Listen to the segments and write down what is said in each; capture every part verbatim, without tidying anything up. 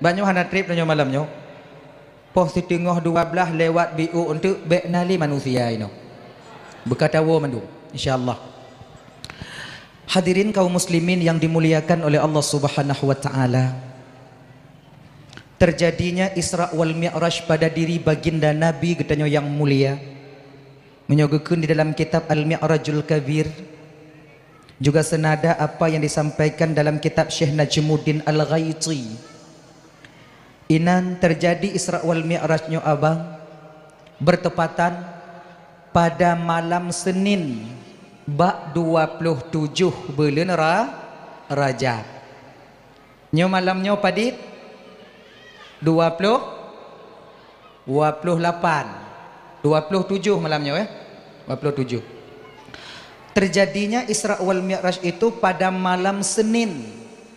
Banyoe hana treb tanyoe malam nyoe. Poh siteungoh dua blaih lewat biôk eunteuk bék na lé manusia inoe. Beukatawoe mandum, insya Allah. Hadirin kaum muslimin yang dimuliakan oleh Allah Subhanahu wa taala. Terjadinya Isra wal Mi'raj pada diri baginda Nabi geutanyoe yang mulia. Meunyoe geukheun di dalam kitab Al-Mi'rajul Kabir, juga senada apa yang disampaikan dalam kitab Syekh Najmuddin Al-Ghaiti. Inan terjadi Isra wal Mi'raj nyoe abang bertepatan pada malam Senin bak dua puluh tujoh buleuen Ra-, Rajab. Nyoe malam nyoe padit? Dua puluh, dua puluh lapan. Dua puluh tujoh malam nyoe, eh? Dua puluh tujoh. Terjadinya Isra wal Mi'raj itu pada malam Senin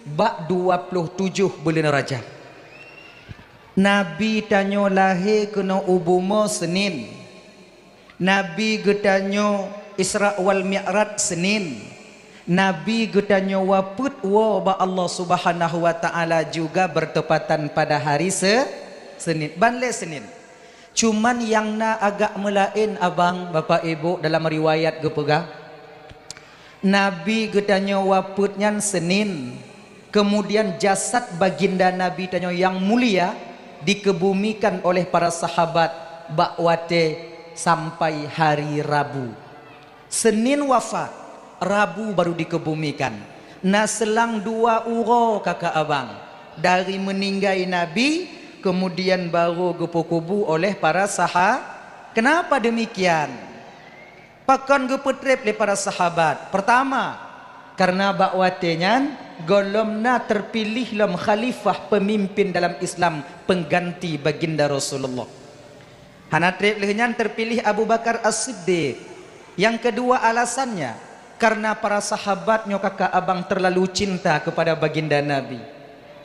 bak dua puluh tujoh buleuen Rajab. Nabi tanyoe lahé keunoe u bumoe Senin. Nabi geutanyoe Isra wal Mi'raj Senin. Nabi geutanyoe wafeuet woe bak Allah Subhanahu wa taala juga bertepatan pada hari Se-, Senin. Ban lé Senin. Cuman nyang na agak meulaén abang, bapak ibu, dalam riwayat geupeugah, Nabi geutanyoe wafeuet nyan Senin. Kemudian jasad baginda Nabi tanyoe yang mulia dikebumikan oleh para sahabat bak watée sampai hari Rabu. Senin wafat, Rabu baru dikebumikan. Na seulang dua uroe kakak abang dari meuninggai Nabi, kemudian baru geupeukubu oleh para saha-, kenapa demikian? Pakon geupeutreb lé para sahabat? Pertama, karena bak watée nyan gohlom na terpiléh lom khalifah pemimpin dalam Islam pengganti baginda Rasulullah. Hana treb lheueh nyan terpiléh Abu Bakar As-Siddiq. Yang kedua alasannya, karena para sahabat nyoe kakak abang terlalu cinta kepada baginda Nabi.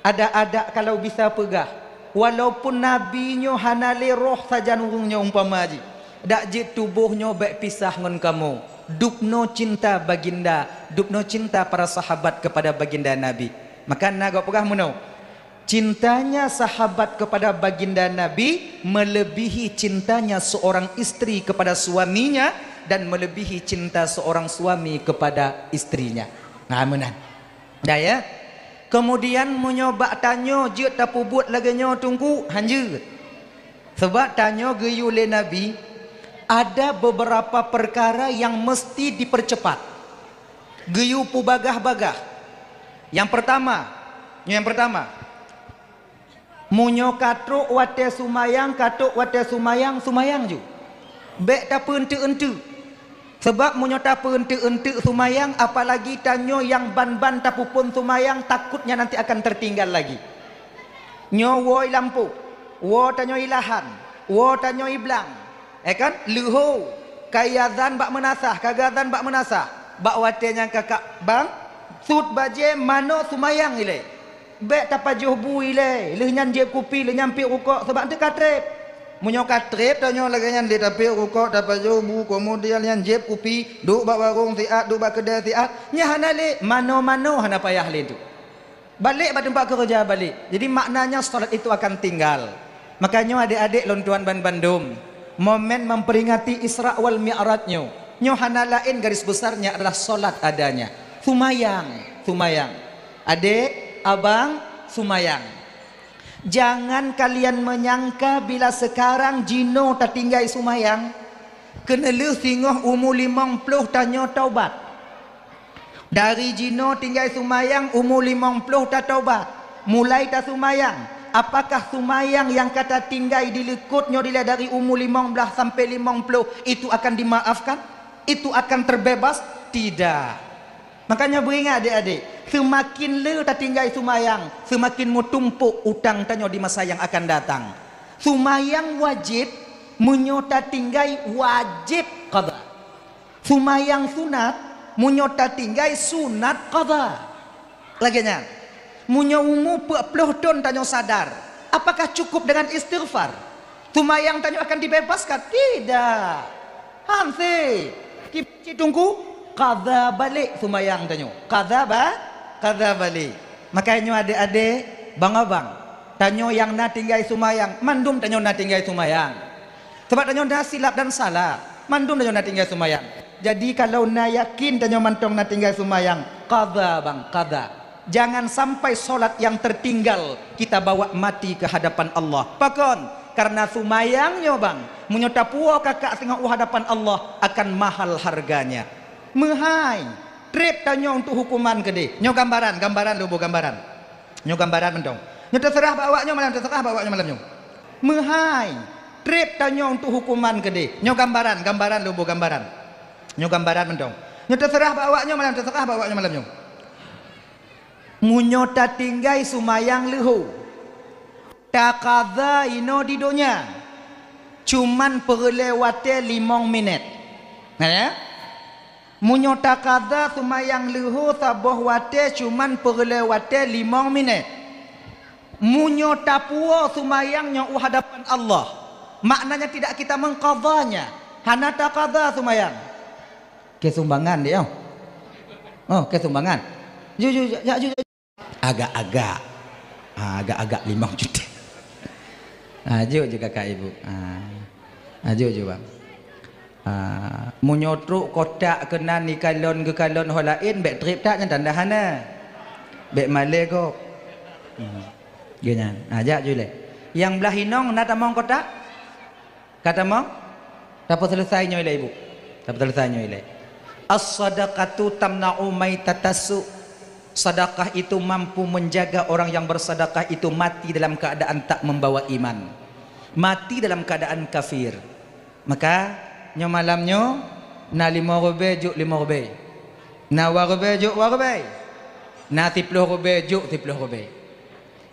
Adak-adak kalau bisa peugah, walaupun Nabi nyoe hana lé roh sajan ureuëng nyoe umpama jih, dak jeuet tuboh nyoe bék pisah ngon kamoe. Dubnoe cinta baginda, dubnoe cinta para sahabat kepada baginda Nabi. Maka na gob peugah meunoe, cintanya sahabat kepada baginda Nabi melebihi cintanya seorang istri kepada suaminya dan melebihi cinta seorang suami kepada istrinya. Nah, meunan. Dah ya. Kemudian meunyoe bak tanyoe jeuet tapeubuet lagée nyoe Teungku, hanjeuet. Sebab tanyoe geuyue lé Nabi, ada beberapa perkara yang mesti dipercepat. Geuyue peubagah-bagah. Yang pertama, yang pertama, meunyoe ka trok watée sumayang, ka trok watée sumayang, sumayang ju. Bék tapeueunteuk-eunteuk. Sebab meunyoe tapeueunteuk-eunteuk sumayang, apalagi tanyoe nyang ban-ban tapeuphon sumayang, takutnya nanti akan tertinggal lagi. Nyoe woe i lampôh, woe tanyoe i lahan, woe tanyoe i blang, eh kan? Leuho, ka iazan bak meunasah, ka geuazan bak meunasah. Bak watée nyan kakak bang, sut bajée manoe sumayang ilée. Bék tapajoh bu ilée, lheueh nyan jieb kupi, lheueh nyan piep rukok, sabab eunteuk ka treb. Meunyoe ka treb tanyoe lagée nyan lé tapiep rukok, tapajoh bu, keumudian nyan jieb kupi, duek bak warong siat, duek bak keudée siat, nyan hana lé, manoe-manoe hana payah lé tu. Balek bak teumpat keureuja balek. Jadi maknanya salat itu akan tinggal. Makanya adék-adék lôn tuan ban bandum, momen memperingati Isra wal Mi'raj nyoe, nyoe hana laén garis besarnya adalah salat adanya. Sumayang, sumayang. Adék, abang, sumayang. Jangan kalian menyangka bila sekarang jinoe tatinggai sumayang, keuneulheueh singoh umu limong ploh tanyoe taubat. Dari jinoe tinggai sumayang umu limong ploh tataubat, mulai tasumayang. Apakah sumayang nyang ka tatinggai di likot nyoe dilée dari umu limong blaih sampai limong ploh itu akan dimaafkan? Itu akan terbebas? Tidak. Makanya beuingat adék-adék, seumaken le tatinggai sumayang, seumaken meutumpok utang tanyoe di masa nyang akan datang. Sumayang wajéb, meunyoe tatinggai wajéb qadha. Sumayang sunat, meunyoe tatinggai sunat qadha. Lagée nyan, meunyoe umu peuet ploh thon tanyoe sadar, apakah cukup dengan istighfar? Sumayang tanyoe akan dibebaskan? Tidak. Hanse. Ki-, cit Teungku, qadha balek sumayang tanyoe. Qadha ba-, qadha balek. Makanya nyoe adék-adék, bang-abang, Tanyoe nyang na tinggai sumayang, mandum tanyoe na tinggai sumayang. Sabab tanyoe na silap dan salah, mandum tanyoe na tinggai sumayang. Jadi kalau na yakin tanyoe mantong na tinggai sumayang, qadha bang, qadha. Jangan sampai solat yang tertinggal kita bawa mati ke hadapan Allah. Pakon? Karena sumayang nyoe bang, meunyoe tapuwoe kakak singoh u hadapan Allah akan mahal harganya. Meuhai, treb tanyoe untuk hukuman keudeh. Nyoe gambaran, gambaran lôn boh gambaran. Nyoe gambaran mantong. Nyoe teuseurah bak awak nyoe malam, teuseurah bak awak nyoe malam nyoe. Meuhai, treb tanyoe untuk hukuman keudeh. Nyoe gambaran, gambaran lôn boh gambaran. Nyoe gambaran mantong. Nyoe teuseurah bak awak nyoe malam, teuseurah bak awak nyoe malam nyoe. Meunyoe tatinggai sumayang leuho, taqadha inoe di donya, cuman peureulée watée limong minét. Na ya? Meunyoe taqadha sumayang leuho saboh watée cuman peureulée watée limong minét. Meunyoe tapuwoe sumayang nyoe u hadapan Allah, maknanya tidak kita mengqadhanya, hana taqadha sumayang. Keu sumbangan deh, oh. Oh, keu sumbangan. Ju, ju, ju, ju, ju. Agak-agak. Ha, agak-agak limong juta. Ha, jok ju kakak ibu. Ha. Ha, jok ju bang. Ha, meunyoe trok kotak keunan ikalon geukalon ho laén, bék treb that nyan tanda hana. Bék malée gob. Hmm. Geuh nyan. Ha, jak ju lé. Nyang blah inong na tamong kotak? Ka tamong? Tapeuseuleusoe nyoe lé ibu. Tapeuseuleusoe nyoe lé. As-sadaqatu tamna'u maitatassu. Sedekah itu mampu menjaga orang yang bersedekah itu mati dalam keadaan tak membawa iman. Mati dalam keadaan kafir. Maka, nyoe malam nyoe, na limong ribée jok limong ribée. Na dua ribée jok dua ribée. Na siploh ribée jok siploh ribée.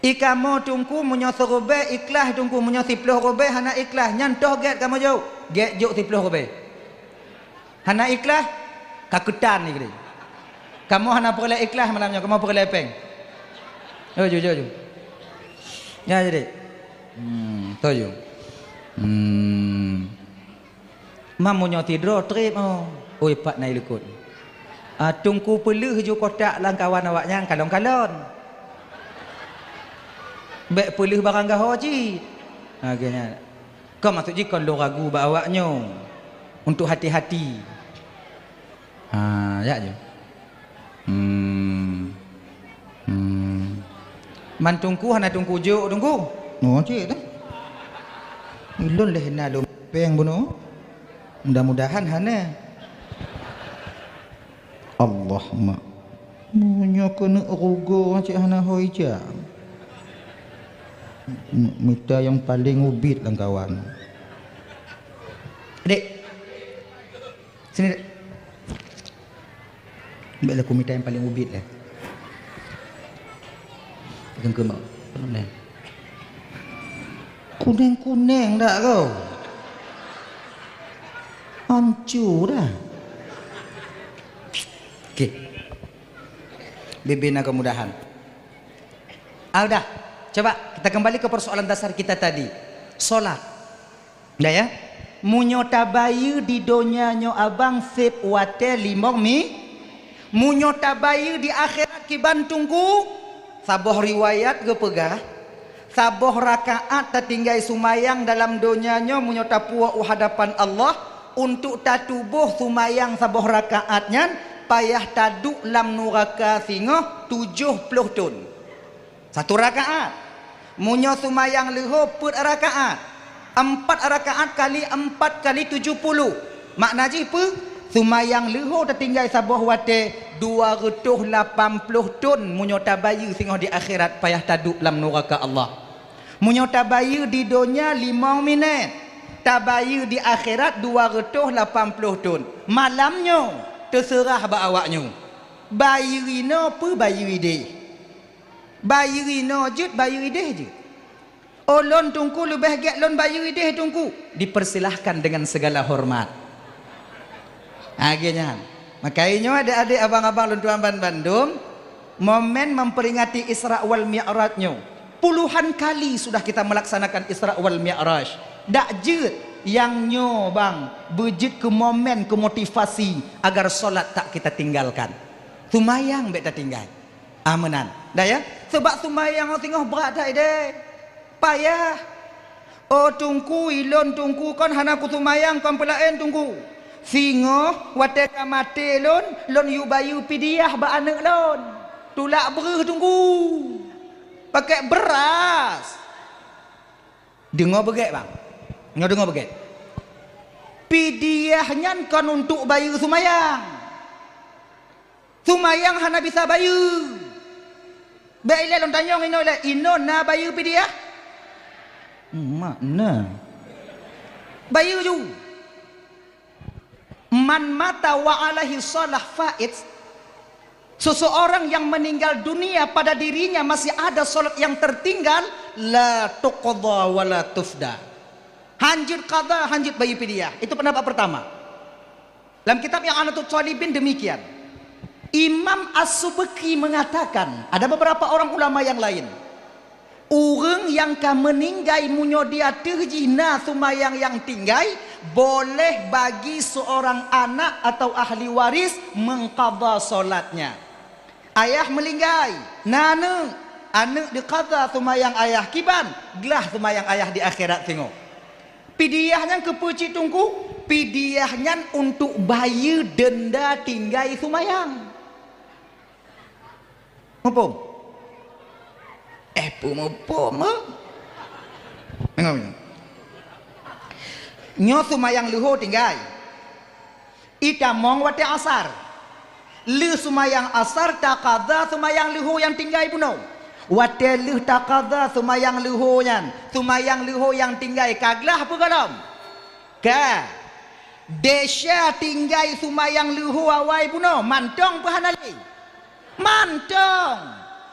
I kamoe Teungku meunyoe siribée ikhlaih Teungku, meunyoe siploh ribée hana ikhlaih, nyan toh gét kamoe jok, gét jok siploh ribée. Hana ikhlaih, ka keutan ni keudeh. Kamoe hana peureulée ikhlaih malam nyoe, kamoe peureulée péng. Oh, ju, ju, ju. Ya, jadi. Hmm, toh ju. Hmm. Mam meunyoe sidroe treb, oh. Oi, pat na ilikot. Ah, Teungku peuleueh ju kotak lam kawan awak nyan kalon-kalon. Bék peuleueh barang gaho cit. Ha, geuh nyan. Kon maksud jih kon lôn ragu bak awak nyoe. Untuk hati-hati. Ha, jak ju. Hmm. Hmm. Man Teungku hana Teungku jok Teungku? Oh, cit dah. Ulôn lé na lôn péng bunoe. Mudah-mudahan hana. Allah mak. Meunyoe keuneuk rugoe cit hana hôi jak. Mita nyang paleng ubit lam kawan. Dek. Sini, Dek. Bèk lé kumita nyang paleng ubit lé. Kuneng-kuneng dak kau? Hancu dah. Oke. Bibina kemudahan. Ah, udah. Coba kita kembali ke persoalan dasar kita tadi. Salat. Dah ya? Meunyoe tabayeue di donya nyoe abang seb watèe limong mi, meunyoe tabayeue di akhirat kiban Teungku, saboh riwayat geupeugah, saboh rakaat tatinggai sumayang dalam donya nyoe meunyoe tapuwoe u hadapan Allah, untuk tatuboh sumayang saboh rakaat nyan payah taduek lam nuraka singoh tujoh ploh thon. Satu rakaat. Meunyoe sumayang leuho peuet rakaat, empat rakaat kali empat kali tujoh puluh. Makna jih peue? Sumayang leuho tatinggai saboh watèe dua reutôh lapan ploh thon meunyoe tabayeue singoh di akhirat payah taduek lam nuraka Allah. Meunyoe tabayeue di donya limong minèt, tabayeue di akhirat dua reutôh lapan ploh thon. Malam nyoe teuseurah bak awak nyoe. Bayeue inoe peue bayeue idéh? Bayeue inoe jeuet, bayeue idéh jeuet. Oh, lôn Teungku leubeh gèt lôn bayeue idéh Teungku. Dipersilahkan dengan segala hormat. Lagèe nyan. Maka nyoe adék-adék, abang-abang lôn tuan ban bandum, momen memperingati Isra wal Mi'raj nyoe. Puluhan kali sudah kita melaksanakan Isra wal Mi'raj. Dak jeuet nyang nyoe bang beujeuet keu momen, keu motivasi agar salat tak kita tinggalkan. Sumayang bèk tatinggai. Ah, meunan. Dah ya? Sabab sumayang singoh brat that idéh. Payah. Oh Teungku, ilôn Teungku kon hana kusumayang kon peulaén Teungku. Singoh watée ka maté lôn, lôn yue bayeue pidiah bak aneuëk lôn. Tulak breuh Teungku. Pakai beras. Deungoe beugét bang. Nyoe deungoe beugét. Pidiah nyan kon untuk bayeue sumayang. Sumayang hana bisa bayeue. Bék ilée lôn tanyong inoe lé, inoe na bayeue pidiah? Mak na. Bayeue ju. Man mata wa alaihi shalah fait. Seseorang yang meninggal dunia pada dirinya masih ada salat yang tertinggal, la tuqda wa la tufda. Hanjeuet qada, hanjeuet bayeue pidiah. Itu pendapat pertama. Lam kitab I'anatut Thalibin demikian. Imam As-Subki mengatakan, ada beberapa orang ulama yang lain, ureuëng nyang ka meuninggai meunyoe di ateueh jih na sumayang nyang tinggai, boleh bagi seorang anak atau ahli waris mengqada salatnya. Ayah meulinggai, na aneuëk, aneuëk diqada sumayang ayah kiban, glah sumayang ayah di akhirat singoh. Pidiah nyan keupeue cit Teungku? Pidiah nyan untuk bayeue denda tinggai sumayang. Muphom? Eh, peue muphom, eh? Deungoe, deungoe. Nyoe sumayang leuho tinggai. Itamong watée asar. Lheueh sumayang asar taqada sumayang leuho nyang tinggai bunoe. Watée lheueh taqada sumayang leuho nyan, sumayang leuho nyang tinggai ka glah peue gohlom? Ka. Desya tinggai sumayang leuho awai bunoe, mantong peue hana lé? Mantong.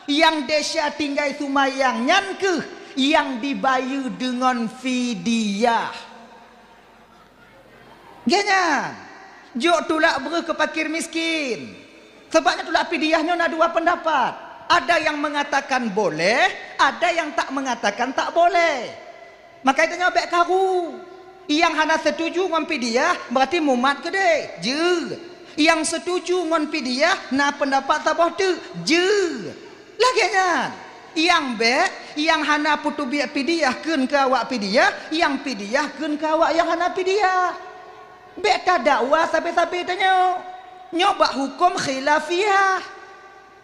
Nyang desya tinggai sumayang nyan kheueh nyang dibayeue deungon fidyah. Gét nyan, jok tulak breuh keu fakir miskin. Sabab nyan tulak pidiah nyoe na dua pendapat. Ada yang mengatakan boleh, ada yang tak mengatakan tak boleh. Maka itu nyoe bék karu. Nyang hana setuju ngon pidiah berarti mumat keudeh. Jeuet. Nyang setuju ngon pidiah na pendapat saboh teuk. Jeuet. Lagée nyan, nyang bék, nyang hana peutubiet pidiah kheun keu awak pidiah, nyang pidiah kheun keu awak nyang hana pidiah. Bék tadakwa sabe-sabe tanyoe. Nyoe bak huköm khilafiyah.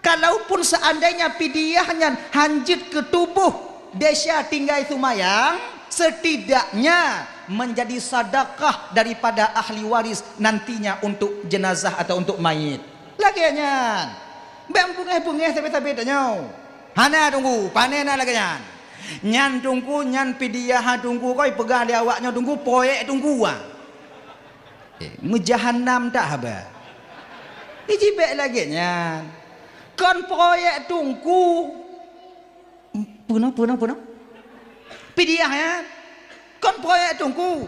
Kalaupun seandainya pidiah nyan hanjeuet keu tuboh desya tinggai sumayang, setidaknya menjadi sadakah daripada ahli waris nantinya untuk jenazah atau untuk mayit. Lagée nyan. Bék beungéh-beungéh sabe-sabe tanyoe. Hana Teungku, pane na lagée nyan. Nyan Teungku, nyan pidiah Teungku koi peugah lé awak nyoe Teungku, poyek Teungku ah. Eh, meujahanam tak haba. Iji bék lagée nyan. Kon poyek Teungku. Puna, puna, puna. Pidiah ya. Kon proyek Teungku.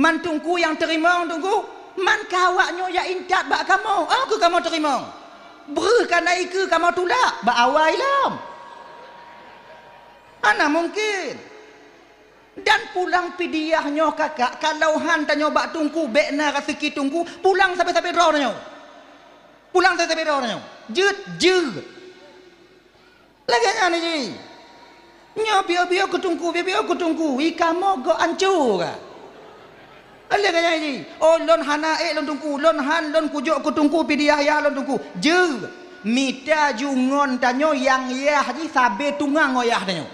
Man Teungku nyang teurimong Teungku. Man keu awak nyoe jak intat bak kamoe. Oh, keu kamoe teurimong. Breuh kana ikeue kamoe tulak bak awai lom. Hana mungkin. Dan pulang pidiah nyoe kakak, kalau han tanyoe bak Teungku, bék na raseuki Teungku, pulang sabe-sabe droe nyoe. Pulang sabe-sabe droe nyoe. Jeuet, jeuet. Lagée nyan ji. Nyoe piôh-piôh keu Teungku, piôh-piôh keu Teungku, i kamoe gok ancô ka. Lagée nyan ji. Oh, lôn hana ék lôn Teungku, lôn han lôn kujok keu Teungku pidiah yah lôn Teungku. Jeuet, mita ju ngon tanyoe nyang yah jih sabe tungang ngon yah tanyoe.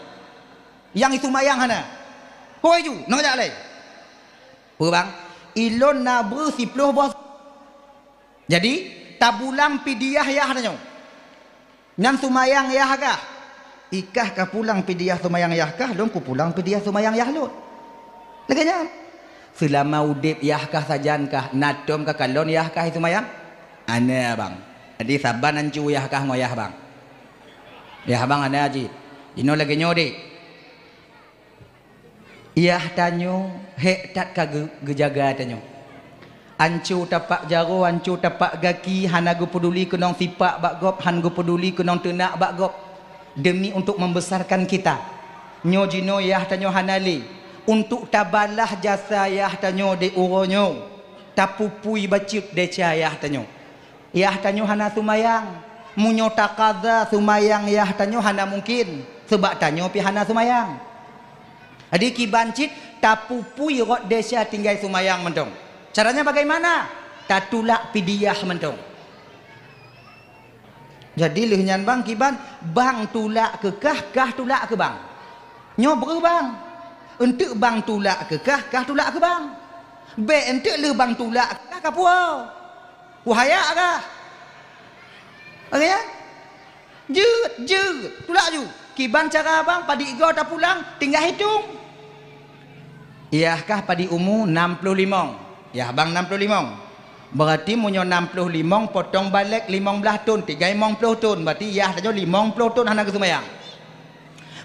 Nyang iseumayang hana. Hôi ju, nang jak lé. Peue bang? Ilôn na breuh siploh boh. Jadi, tabulang pidiah yah tanyoe. Nyan seumayang yah kah? Ikah ka pulang pidiah seumayang yah kah, lôn kupulang pidiah seumayang yah lôn. Lagée nyan. Seulama udeb yah kah sajan kah, na tom ka kalon yah kah seumayang? Hana bang. Jadi saban ancu yah kah ngon yah bang. Yah bang hana jih. Inoe lagée nyoe deh. Yah tanyoe hék that ka geu-, geujaga tanyoe. Anco tapak jaroe, anco tapak gaki, hana geupeuduli keunong sipak bak gob, han geupeuduli keunong teunak bak gob, demi untuk membesarkan kita. Nyoe jinoe yah tanyoe hana lé, untuk tabalah jasa yah tanyoe di uroe nyoe, tapupui bacut desya yah tanyoe. Yah tanyoe hana seumayang. Meunyoe takaza seumayang yah tanyoe hana mungkin, seubab tanyoe pih hana seumayang. Jadi kiban cit tapupui rot desya tinggai seumayang mantong. Caranya bagaimana? Tatulak pidiah mantong. Jadi lheueh nyan bang kiban, bang tulak keu kah, kah tulak keu bang. Nyoe breuh bang. Enteuk bang tulak keu kah, kah tulak keu bang. Bék enteuk lheueh bang tulak keu kah, ka puwoe. Wahaya kah? Oke ya? Jeuet, jeuet. Tulak ju. Kiban cara bang, padit goe tapulang, tinggai hitong. Yah kah padit umu nam ploh limong. Yah bang nam ploh limong. Berarti meunyoe nam ploh limong potong balek limong blaih thon, tinggai limong ploh thon. Berarti yah tanyoe limong ploh thon hana geuseumayang.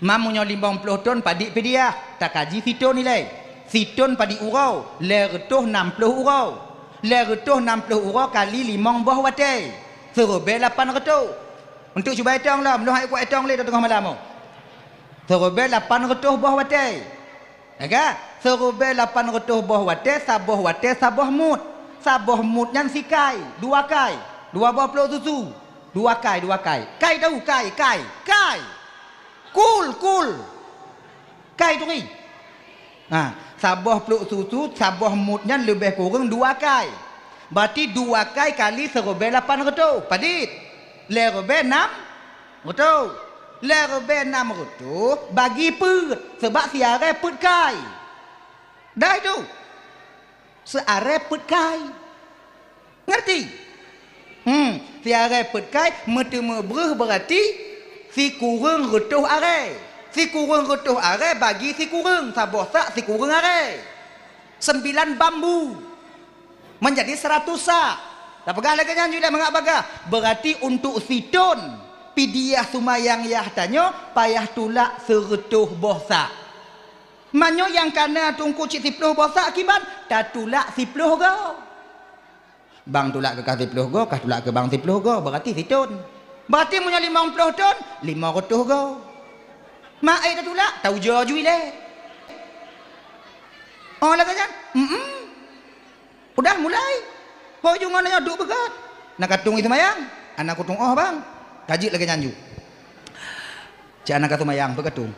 Ma meunyoe limong ploh thon padit pidiah, takaji sithon ilée. Sithon padit uroe, lhée reutôh nam ploh uroe. Lhée reutôh nam ploh uroe kali limong boh watée. Seuribée lapan reutôh. Untuk cuba itong lom, lôn hana kuat itong lé teungoh malam nyoe. Seuribée lapan reutôh boh watée. Ya kan? Seuribée lapan reutôh boh watée, saboh watée saboh mut. Saboh mut nyan sikai, dua kai, dua boh plôk susu. Dua kai, dua kai. Kai tahu, kai, kai, kai. Kul, kul. Kai turi. Ha, saboh plôk susu, saboh mut nyan leubeh kureueng dua kai. Berarti dua kai kali seuribée lapan reutôh. Padit? Lhée ribée nam reutôh. Lhée ribée nam reutôh bagi peuet, sabab siarée peuet kai. Dah itu. Siarée peuet kai. Ngerti? Hmm, siarée peuet kai meuteumé breuh berarti sikureueng reutôh arée. Sikureueng reutôh arée bagi sikureueng, saboh sak sikureueng arée. Sembilan bambu. Menjadi seratus sak. Tapeugah lagée nyan ju lé mangat bagah. Berarti untuk sithon pidiah seumayang yah tanyoe payah tulak seureutôh boh sak. Meunyoe nyang kana teungku cit siploh boh sak kiban, tatulak siploh goe. Bang tulak keu kah siploh goe, kah tulak keu bang siploh goe, berarti sithon. Berarti meunyoe limong ploh thon, limong reutôh goe. Ma ék tatulak, taujoe ju ilée. Oh, lagée nyan? Mm-mm. Udah mulai. Ho ju ngon nyoe duek beugat. Na ka tueng seumayang. Hana kutueng oh, bang. Ka jeuet lagée nyan ju. Cak na ka seumayang, peu ka tueng.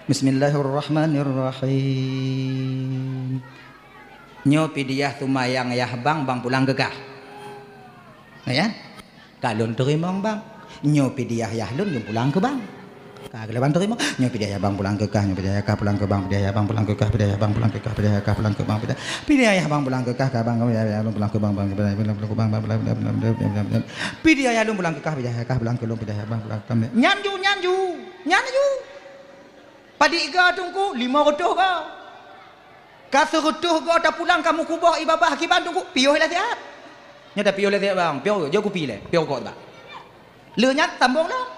Bismillahirrahmanirrahim. Nyoe pidiah seumayang yah bang, bang pulang keu kah. Ya? Ka lôn teurimong, bang. Nyoe pidiah yah lôn, lôn pulang keu bang. Ka geuleubang teurimong. Nyoe pidiah yah bang pulang keu kah, nyoe pidiah yah kah pulang keu bang, pidiah yah bang pulang keu kah, pidiah yah kah pulang keu bang, pidiah, pidiah yah bang pulang keu kah, ka bang, pidiah yah lôn pulang keu bang, bang, pidiah yah lôn pulang keu kah, pidiah yah kah pulang keu lôn, pidiah yah bang pulang keu kah. Nyan ju, nyan ju. Nyan ju. Padit goe teungku, limong reutôh goe. Ka seureutôh goe tapulang ka meukuboh i babah kiban teungku, piôh lé siat. Nyoe tapiôh lé siat bang, piôh, jok kupi lé, piôh rukok bang. Lheueh nyan sambông lom.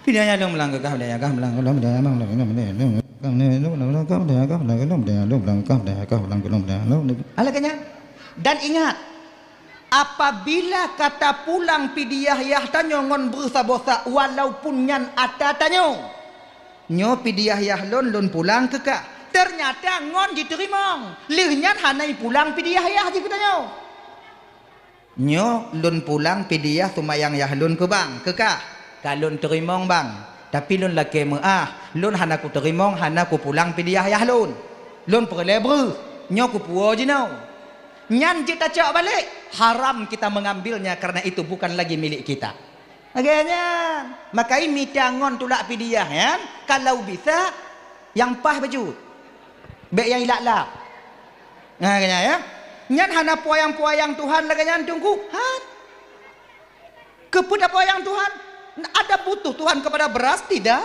Pidaya dong meulangkah, pidaya kah meulangkah, pidaya kah meulangkah, pidaya kah meulangkah. Alah keu nyan. Dan ingat, apabila ka tapulang pidiah yah tanyoe ngon breuh saboh sak, walaupun nyan ata tanyoe, "Nyoe pidiah yah lôn, lôn pulang keu kah." Teunyata ngon jiteurimong, lheueh nyan hana jipulang pidiah yah jih keu tanyoe. "Nyoe lôn pulang pidiah seumayang yah lôn keu bang, keu kah." "Ka lôn teurimong, bang, tapi lôn lakée meuáh, lôn hana kuteurimong, hana kupulang pidiah yah lôn. Lôn peureulée breuh, nyoe kupuwoe jinoe." Nyan jeuet tacok balek, haram kita mengambilnya karena itu bukan lagi milik kita. Lagée nyan, makai mita ngon tulak pidiah nyan, kalau bisa nyang paih bacut. Bék nyang ilap-lap. Nah, lagée nyan ya. Nyan hana puayang-puayang Tuhan lagée nyan teungku. Han. Keupeue tapuayang Tuhan? Ada butuh Tuhan kepada beras? Tidak.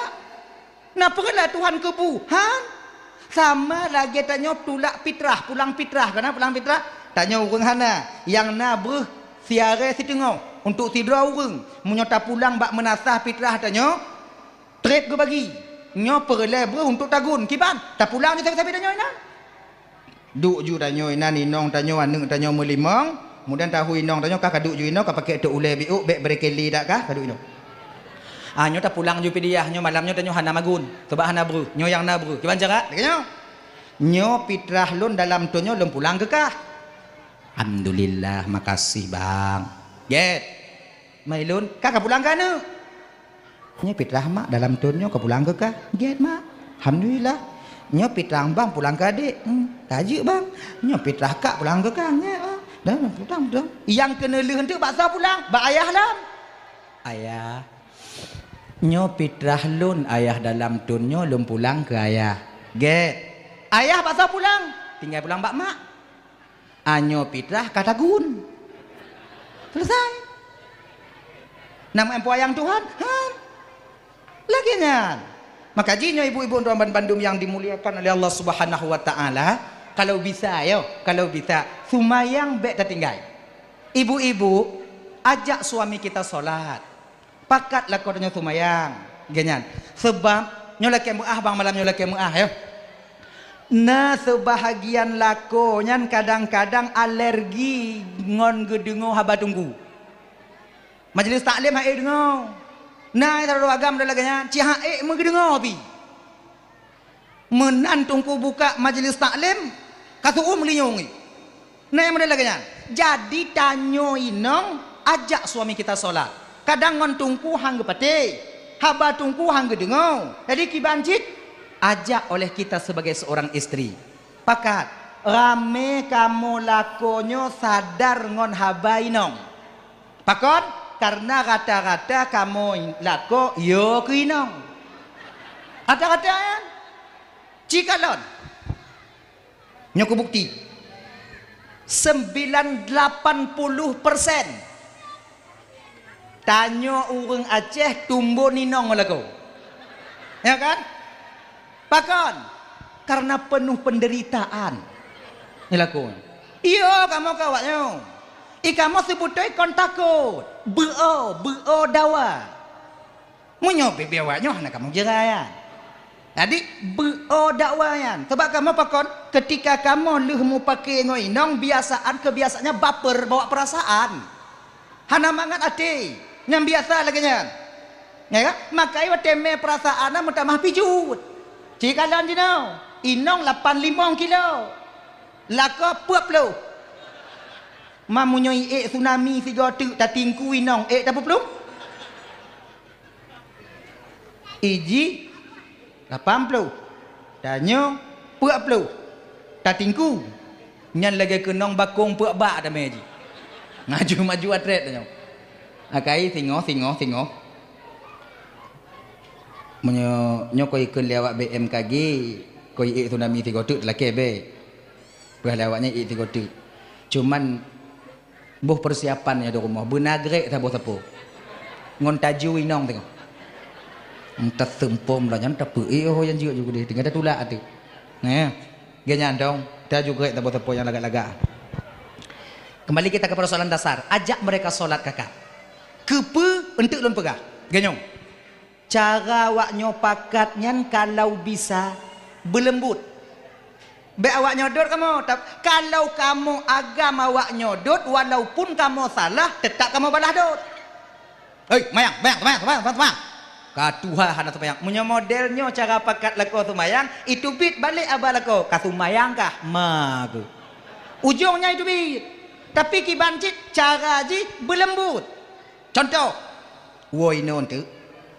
Na peureulee Tuhan keu bu? Han. Sama lagée tanyoe tulak pitrah, pulang pitrah, kana pulang pitrah? Tanyoe ureuëng hana, nyang na breuh siarée siteungoh untuk sidroe ureuëng. Meunyoe tapulang bak meunasah pitrah tanyoe, treb geubagi. Nyoe peureulée breuh untuk tagun. Kiban? Tapulang di sabe-sabe tanyoe inan. Duek ju tanyoe inan inong tanyoe, aneuëk tanyoe meulimong, mudan tahu inong tanyoe kah kaduek ju inoe ka pakai tok ulée biôk bék brekeli dak kah kaduek inoe. Ah, nyoe tapulang ju pidiah, nyoe malam nyoe tanyoe hana magun, sabab hana breuh. Nyoe nyang na breuh. Kiban cara? Lagée nyoe. Nyoe pitrah lôn dalam tok nyoe lôn pulang keu kah. Alhamdulillah, makasih, bang. Gét. Mai lôn, kah ka pulang keu aneuëk. Nyoe pitrah mak dalam thon nyoe ka pulang keu kah? Gét mak. Alhamdulillah. Nyoe pitrah bang pulang keu adék. Hmm, ka jeuet bang. Nyoe pitrah kak pulang keu kah? Gét bang. Dah, dah, pulang, pulang. Nyang keuneulheueh eunteuk bak soe pulang? Bak ayah lom. Ayah. Nyoe pitrah lôn ayah dalam thon nyoe lôn pulang keu ayah. Gét. Ayah bak soe pulang? Tinggai pulang bak mak. Anyoe pitrah ka tagun. Selesai. Nama empu ayang Tuhan? Han. Lagée nyan. Maka jih nyoe ibu-ibu dan bandum yang dimuliakan oleh Allah Subhanahu wa taala, kalau bisa yo, kalau bisa, sumayang bék tatinggai. Ibu-ibu, ajak suami kita salat. Pakat lakoe tanyoe sumayang. Gét nyan. Sebab nyoe lakée meu'ah bang, malam nyoe lakée meu'ah yo. Na seubahagian lakoe nyan kadang-kadang alergi ngon geudeungoe haba teungku. Majlis taklim han ék deungoe. Na sidroe agam lagée nyan, cit han ék meugeudeungoe pih. Meunan teungku buka majlis taklim, ka seu'uem linyueng. Na nyang model lagée nyan. Jadi tanyoe inong ajak suami kita salat. Kadang ngon teungku han geupatéh, haba teungku han geudeungoe. Jadi kiban cit ajak oleh kita sebagai seorang istri. Pakat, ramé kamoe lakoe nyoe sadar ngon haba inong. Pakon? Karena rata-rata kamoe lakoe yo keu inong. Rata-rata nyan. Cikalon. Nyoe kubukti. Sembilan lapan puluh persen tanyoe ureuëng Aceh tumbon inong lakoe. Ya kan? Pakon? Karena penuh penderitaan. Nyoe lakoe. Iyo, kamoe keu awak nyoe. I kamoe seubeutôi kon takot. Beuo, beuo dawa. Meunyoe bibie awak nyoe hana kamoe jeurai nyan. Jadi, beuo dawa nyan. Sebab kamoe pakon, ketika kamoe lheueh mupake ngon inong, biasaan keubiasaannya baper, bawa perasaan. Hana mangat até. Nyang biasa lagée nyan. Ya kan? Maka watée mé perasaan na meutamah pijuet. Cikalon jinoe, inong lapan limong kilo. Lakoe peuet ploh. Ma meunyoe iék tsunami sigoe teuk tatingku inong ék tapeuplong? Iji lapan ploh, tanyoe peuet ploh, tatingku. Nyan lagée keunong bakong peuet bak tamé jih. Ngaju maju atret tanyoe. Akai singoh, singoh, singoh. Meunyoe nyoe koi ikheun lé awak B M K G, koi ék tsunami sigoe teuk talakée bék. Peugah lé awak nyan ék sigoe teuk. Cuman boh persiapan nyoe di rumoh, beuna grek saboh sapo. Ngon taju inong teungoh. Entah seumpom lah nyan, tapi eh, oh, yang jeuet juga deh, tinggal tatulak tu. Nah, geuh nyan dong, taju grek saboh sapo nyang lagak-lagak. Kembali kita ke persoalan dasar, ajak mereka solat kakak. Keupeue eunteuk lôn peugah? Geuh nyoe. Cara awak nyoe pakat nyan kalau bisa beuleumbot. Bék awak nyoe dot kamoe, tap-, kalau kamoe agam awak nyoe dot, walaupun kamoe salah, teutap kamoe balah dot. "Hei, mayang, mayang, mayang, mayang, mayang, mayang." Ka tuha hana seumayang. Meunyoe model nyoe cara pakat lakoe seumayang, iteubiet balek aba lakoe, ka seumayang kah? Ma ku. Ujong nyan iteubiet. Tapi kiban cit cara jih beuleumbot. Contoh, woe inoe eunteuk.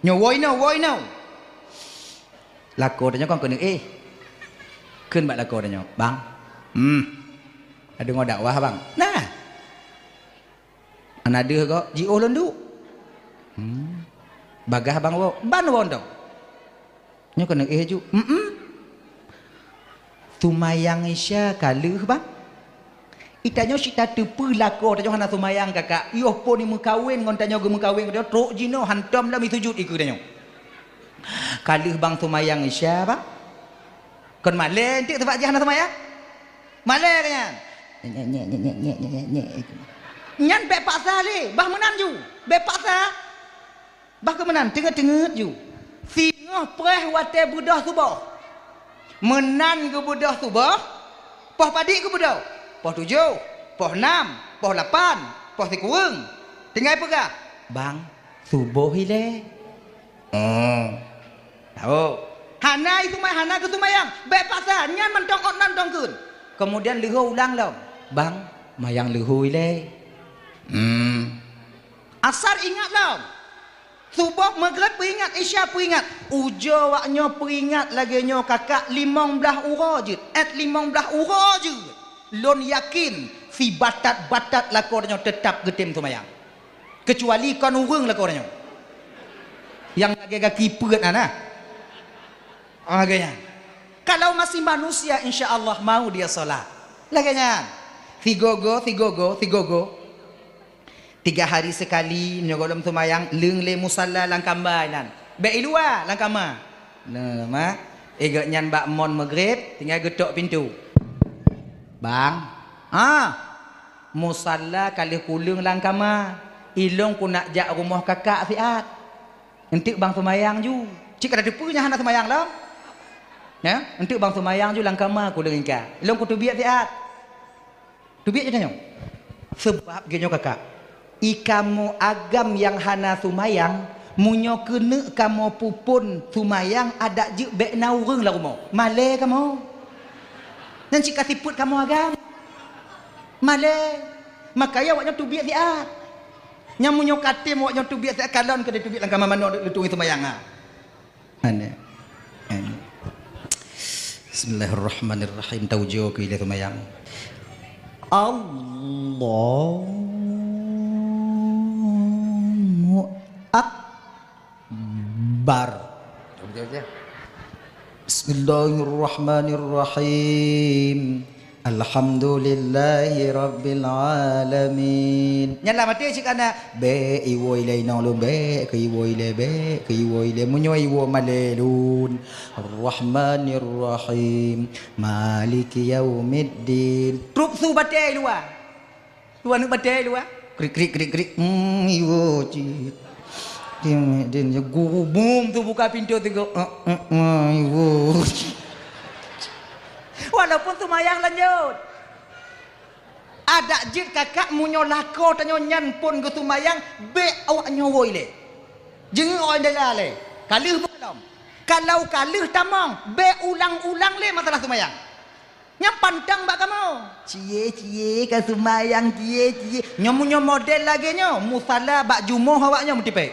Nyoe woe inoe, woe inoe. Lakoe tanyoe kon keuneuk éh. Kheun bak lakoe tanyoe, "Bang, hmm, adeungoe dakwah, Bang." Nah. Hana deuh gob, jiôh lôn duek. Hmm. Bagaih bang woe, ban woe dong. Nyoe keuneuk éh ju. Mm-mm. Seumayang Isya ka lheueh, Bang. Itanyoe cit tateupeue lakoe tanyoe hana seumayang, kakak. Yoh phon imeukawen ngon tanyoe geumeukawen, tanyoe trok jinoe hantom lom isujut ikeue tanyoe. Ka lheueh, Bang, seumayang Isya, Bang. Kon malée eunteuk sabab jih hana seumayang? Malée keu nyan. Nyan bék paksa lé, bah meunan ju. Bék paksa. Bah keu meunan, teungeut-teungeut ju. Singoh preh watée beudôh suboh. Meunan geubeudôh suboh, poh padit geubeudôh. Poh tujoh, poh nam, poh lapan, poh sikureueng. Tinggai peugah, "Bang, suboh ilée." Oh. Tahu. Hana isumay-, hana geuseumayang. Bék paksa, nyan mantong ot nan tongkeun. Kemudian leuhô ulang lom. "Bang, mayang leuhô ilée." Hmm. Asar ingat lom. Suboh, Maghrib peuingat, Isya peuingat. Ujoe awaknyoe peuingat lagée nyoe kakak limong blaih uroe jeuet, ét limong blaih uroe jeuet. Lôn yakin, sibatat-batat lakoe tanyoe teutap geutem seumayang. Keucuali kon ureuëng lakoe tanyoe. Nyang lagée gaki peuet na, na. Ah, lagée nyan. Kalau masih manusia, insya Allah mau dia sholat. Lagée nyan. Sigogo, sigogo, sigogo. Tiga hari sekali, nyoe gohlom seumayang, leueng lé musalla lam kamba nan. Bék i luwa, lam kama. Nah, ma. Eh, gobnyan bak mon Maghrib, tinggai geutok pintoe. "Bang, ah, musalla ka lheueh kuleueng lam kama. Ilong ku nak jak rumoh kakak siat." "Enteuk bang seumayang ju." Cit ka tateupeue nyan hana seumayang lom. Ya, "Enteuk bang seumayang ju lam kama kuleueng ingka. Ilong ku teubiet siat." Teubiet ju tanyoe. Seubab geutanyoe kakak, i kamoe agam nyang hana seumayang, meunyoe keuneuk kamoe peuphon seumayang adak jeuet bék na ureuëng lam rumoh. Malée kamoe. Nyan cit ka sifeuet kamoe agam. Malée. Makajih awaknyoe teubiet siat. Nyang meunyoe ka tem awaknyoe teubiet siat, kalon keu teubiet lam kama manoe leutueng seumayang, ha. Aneh. Aneh. Bismillahirrahmanirrahim. Taujoe keu ilée seumayang. Allahu Akbar. Bismillahirrahmanirrahim. Alhamdulillahirabbil alamin. Nyan lah maté cit kana. Bék iwoe ilée inong lôn, bék keu iwoe ilée, bék keu iwoe ilée. Meunyoe iwoe malée lôn. Rahmanirrahim. Maliki yaumiddin. Trup su batée luwa. Luwa neuk batée luwa. Krik, krik, krik, krik. Hmm, iwoe cit. Din, din, guru bum tu buka pintoe teugok. Eh, eh, eh, iwoe. Walaupun seumayang lanjut. Adak jeuet kakak meunyoe lakoe tanyoe nyan phon geuseumayang, bék awaknyoe woe ilée. Jeungeuk awaknyoe dela lé. Ka lheueh beuh lom. Kalau ka lheueh tamong, bék ulang-ulang lé masalah seumayang. Nyan pantang bak kamoe. Cie, cie, ka seumayang, cie, cie. Nyoe meunyoe model lagée nyoe, musala bak jumoh awaknyoe meutipék.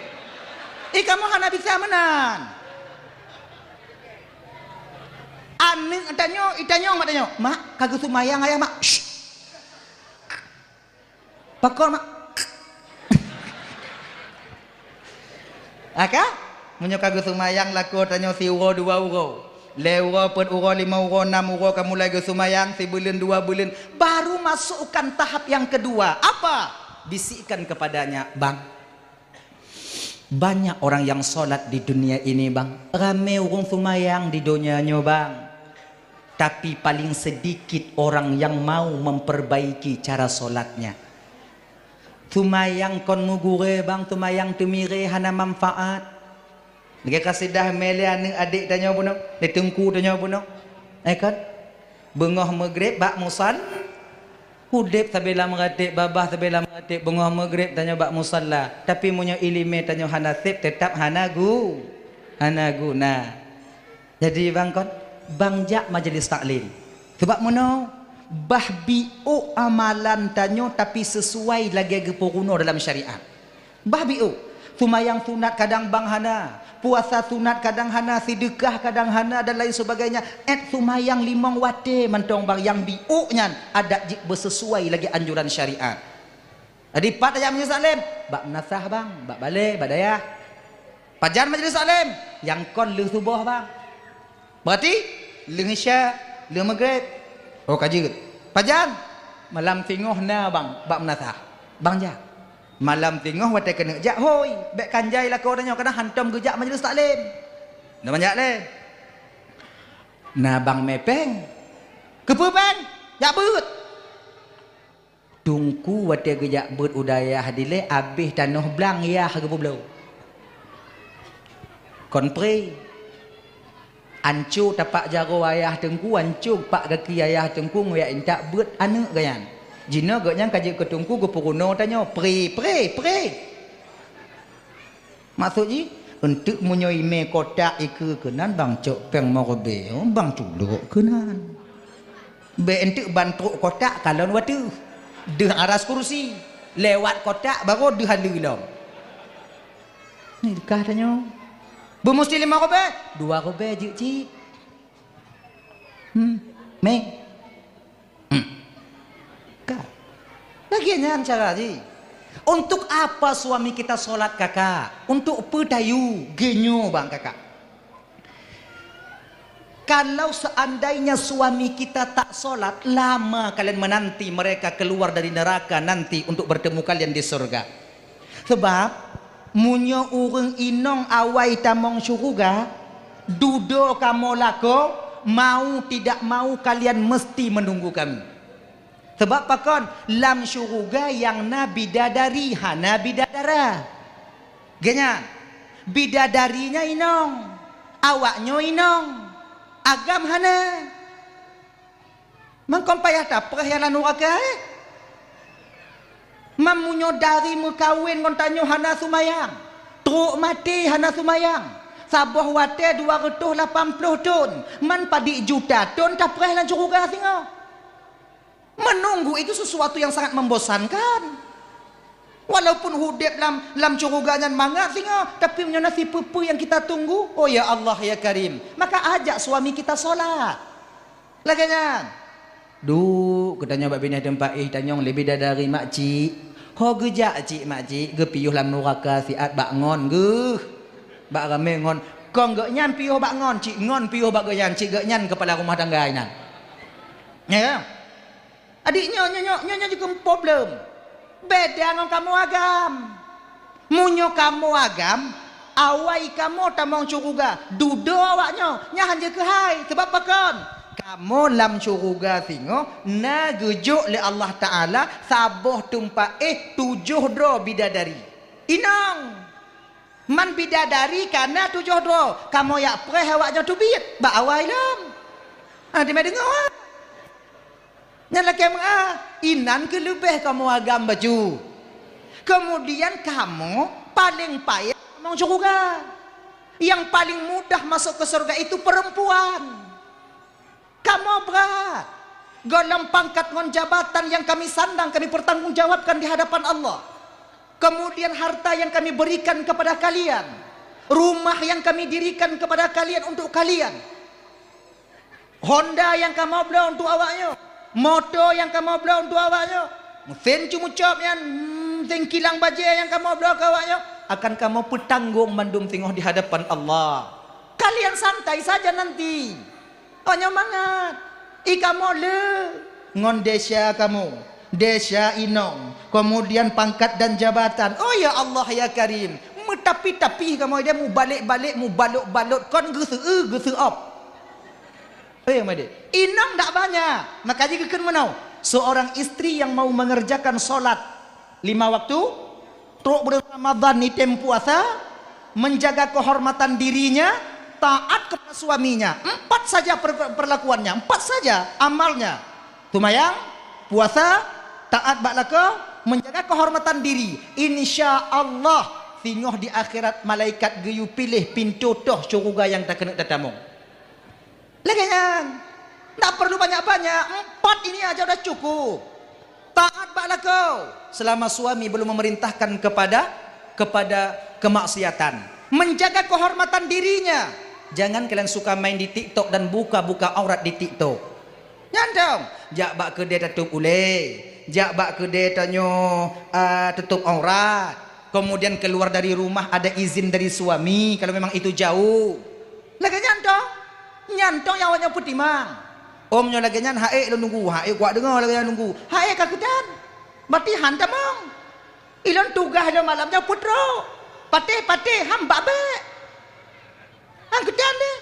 Eh, kamoe hana bisa meunan. Aneuëk tanyoe, itanyong mak tanyoe, "Mak, ka geuseumayang ayah, Mak?" Shh. Pakon, Mak? Aka? Meunyoe ka geuseumayang lakoe tanyoe siuroe dua uroe, lhée uroe peuet uroe limong uroe nam uroe ka mulai geuseumayang sibuleuen dua buleuen, baru masukkan tahap nyang keudua. Apa? Bisikkan kepadanya, "Bang, banyak orang yang sholat di dunia ini, Bang. Ramé ureuëng seumayang di donya nyoe, Bang. Tapi paling sedikit orang yang mau memperbaiki cara sholatnya." Seumayang kon meugurée, Bang, seumayang teumirée hana manfaat. Lagée kasidah mé lé aneuëk adék tanyoe bunoe, lé teungku tanyoe bunoe. Eh, kon? Beungoh Maghrib bak musal-, udeb sabe lam ratéb, babah sabe lam ratéb, beungoh Maghrib tanyoe bak musalla. Tapi meunyoe iéleumé tanyoe hana sép, teutap hana gu-, hana guna. Jadi bang kon, bang jak majlis taklim. Sebab meunoe, bah biôk amalan tanyoe tapi sesuai lagée geupeurunoe dalam syariat. Bah biôk, seumayang sunat kadang bang hana, puasa sunat kadang hana, seudeukah kadang hana dan lain sebagainya. Ét seumayang limong watée mantong bang nyang biôk nyan adat jeuet beusesuai lagée anjuran syariat. Jadi pat tajak majelis taklim, bak meunasah bang, bak balée, bak dayah. Pajan majelis taklim, nyang kon lheueh suboh bang. Berarti lheueh isya, lheueh maghrib. Oh ka jeuet. Pajan? Malam singoh na bang, bak meunasah. Bang jak. Malam singoh watée keuneuk jak hôi, bék kan jai lakoe tanyoe kadang hantom geujak majelis taklim. Na bang jak lé. Na bang mé péng. Keupeue péng? Jak beuet. Teungku watée geujak beuet u dayah dilée abéh tanoh blang yah geupeubloe. Kon pré. Anco tapak jaroe ayah teungku, anco pak gaki ayah teungku ngon jak intat beuet aneuëk geuh nyan. Jinoe geuh nyan ka jeuet keu teungku geupeurunoe tanyoe, pré, pré, pré. Maksud jih, eunteuk meunyoe imé kotak ikeue keunan bang cok péng meureubeue, bang tulok keunan. Bék eunteuk ban trok kotak kalon wateuh. Deuh aras kursi. Lewat kotak baru deuh aleue lom. Ni kah tanyoe. Beumusti lima ribèe, dua ribèe jeuet cit. Hmm, meng. Hmm. Ka. Lagèe nyan cara jih. Untuk apa suami kita sholat, Kakak? Untuk peue tayue, geunyoe bang Kakak. Kalau seandainya suami kita tak sholat, lama kalian menanti mereka keluar dari neraka nanti untuk bertemu kalian di surga. Sebab, meunyoe ureueng inong awai tamong syeuruga, dudoe kamoe lakoe, mau tidak mau kalian mesti menunggu kami. Sebab pakon? Lam syeuruga nyang na bidadari, hana bidadara. Geuh nyan, bidadari nyan inong, awaknyoe inong, agam hana. Mangkon payah tapreh nyang lam nuraka, eh? Man meunyoe dari meukawen ngon tanyoe hana seumayang, trok maté hana seumayang, saboh watèe dua reutôh lapan ploh thon, man padit juta thon tapreh lam syeuruga singoh. Menunggu itu sesuatu yang sangat membosankan. Walaupun udép lam, lam syeuruga nyan mangat singoh, tapi meunyoe na sipeue-peue nyang kita tunggu, oh ya Allah, ya Karim, maka ajak suami kita sholat. Lagèe nyan. Duek, geutanyoe bak binéh teumpat éh tanyong leubeh dari makcik. Ho geujak cit makcik, geupiôh lam nuraka siat bak ngon geuh. Bak ramé ngon. Kong geuh nyan piôh bak ngon, cit ngon piôh bak geuh nyan, cit geuh nyan keupala rumah tangga inan. Ya. Adik nyoe, nyoe, nyoe, nyoe, nyoe jikheun problem. Beda ngon kamoe agam. Meunyoe kamoe agam, awai kamoe tamong syeuruga, dudoe awaknyoe, nyan han jeuet keuhai. Sabab pakon? Kamoe lam syeuruga singoh na geujok lé Allah Taala saboh teumpat éh tujoh droe bidadari. Inong! Man bidadari ka na tujoh droe, kamoe jak preh awaknyoe teubiet bak awai lom. Ha, teuma deungoe, ha? Nyan lakèe meu'ah, inan keuh leubeh kamoe agam bacut. Keumudian kamoe paleng payah tamong syeuruga. Nyang paleng mudah masôk keu syeuruga itu peurempuan. Kamoe brat. Golom pangkat ngon jabatan nyang kami sandang kami pertanggungjawabkan di hadapan Allah. Kemudian harta yang kami berikan kepada kalian, rumah yang kami dirikan kepada kalian untuk kalian, honda nyang kamoe bloe untuk awaknyoe, moto nyang kamoe bloe untuk awaknyoe, mesin cumucop nyan, hmm, mesin kilang bajèe nyang kamoe bloe keu awaknyoe, akan kamoe peutanggong mandum singoh di hadapan Allah. Kalian santai saja nanti. Oh, nyoe mangat. I kamoe le ngon desya kamoe, desya inong, kemudian pangkat dan jabatan. Oh, ya Allah, ya Karim, meutapi-tapi kamoe dia, mubalek-balek, mubalot-balot, kon geuseu-eu, geuseuop. Eh, made. Inong dak banyak, maka jih geukheun meunoe. Seorang istri yang mau mengerjakan sholat lima waktu, trok buleuen Ramadhan ni tem puasa, menjaga kehormatan dirinya, taat kepada suaminya. Empat saja per-, perlakuannya, empat saja amalnya. Seumayang, puasa, taat bak lakoe, menjaga kehormatan diri. Insya Allah, singoh di akhirat malaikat geuyue piléh pintoe toh syeuruga nyang takeuneuk tatamong. Lagèe nyan. Ndak perlu banyak-banyak. Empat ini aja udah cukup. Taat bak lakoe selama suami belum memerintahkan kepada, kepada kemaksiatan. Menjaga kehormatan dirinya. Jangan kalian suka main di TikTok dan buka-buka aurat di TikTok. Nyan dong. Jak bak keudè tatôp ulèe. Jak bak keudè tanyoe, ah, tutôp aurat. Kemudian keluar dari rumah ada izin dari suami kalau memang itu jauh. Lagèe nyan toh. Nyan toh nyang awaknyoe peutimang. Om nyoe lagèe nyan, hai lôn nunggu, hai kuat deungoe lagèe nyan nunggu. Hai ka keudan. Berarti han tamong. Ilôn tugaih lôn malam nyoe peutrok. Patéh-patéh, han bak bèk. Han keudan deh.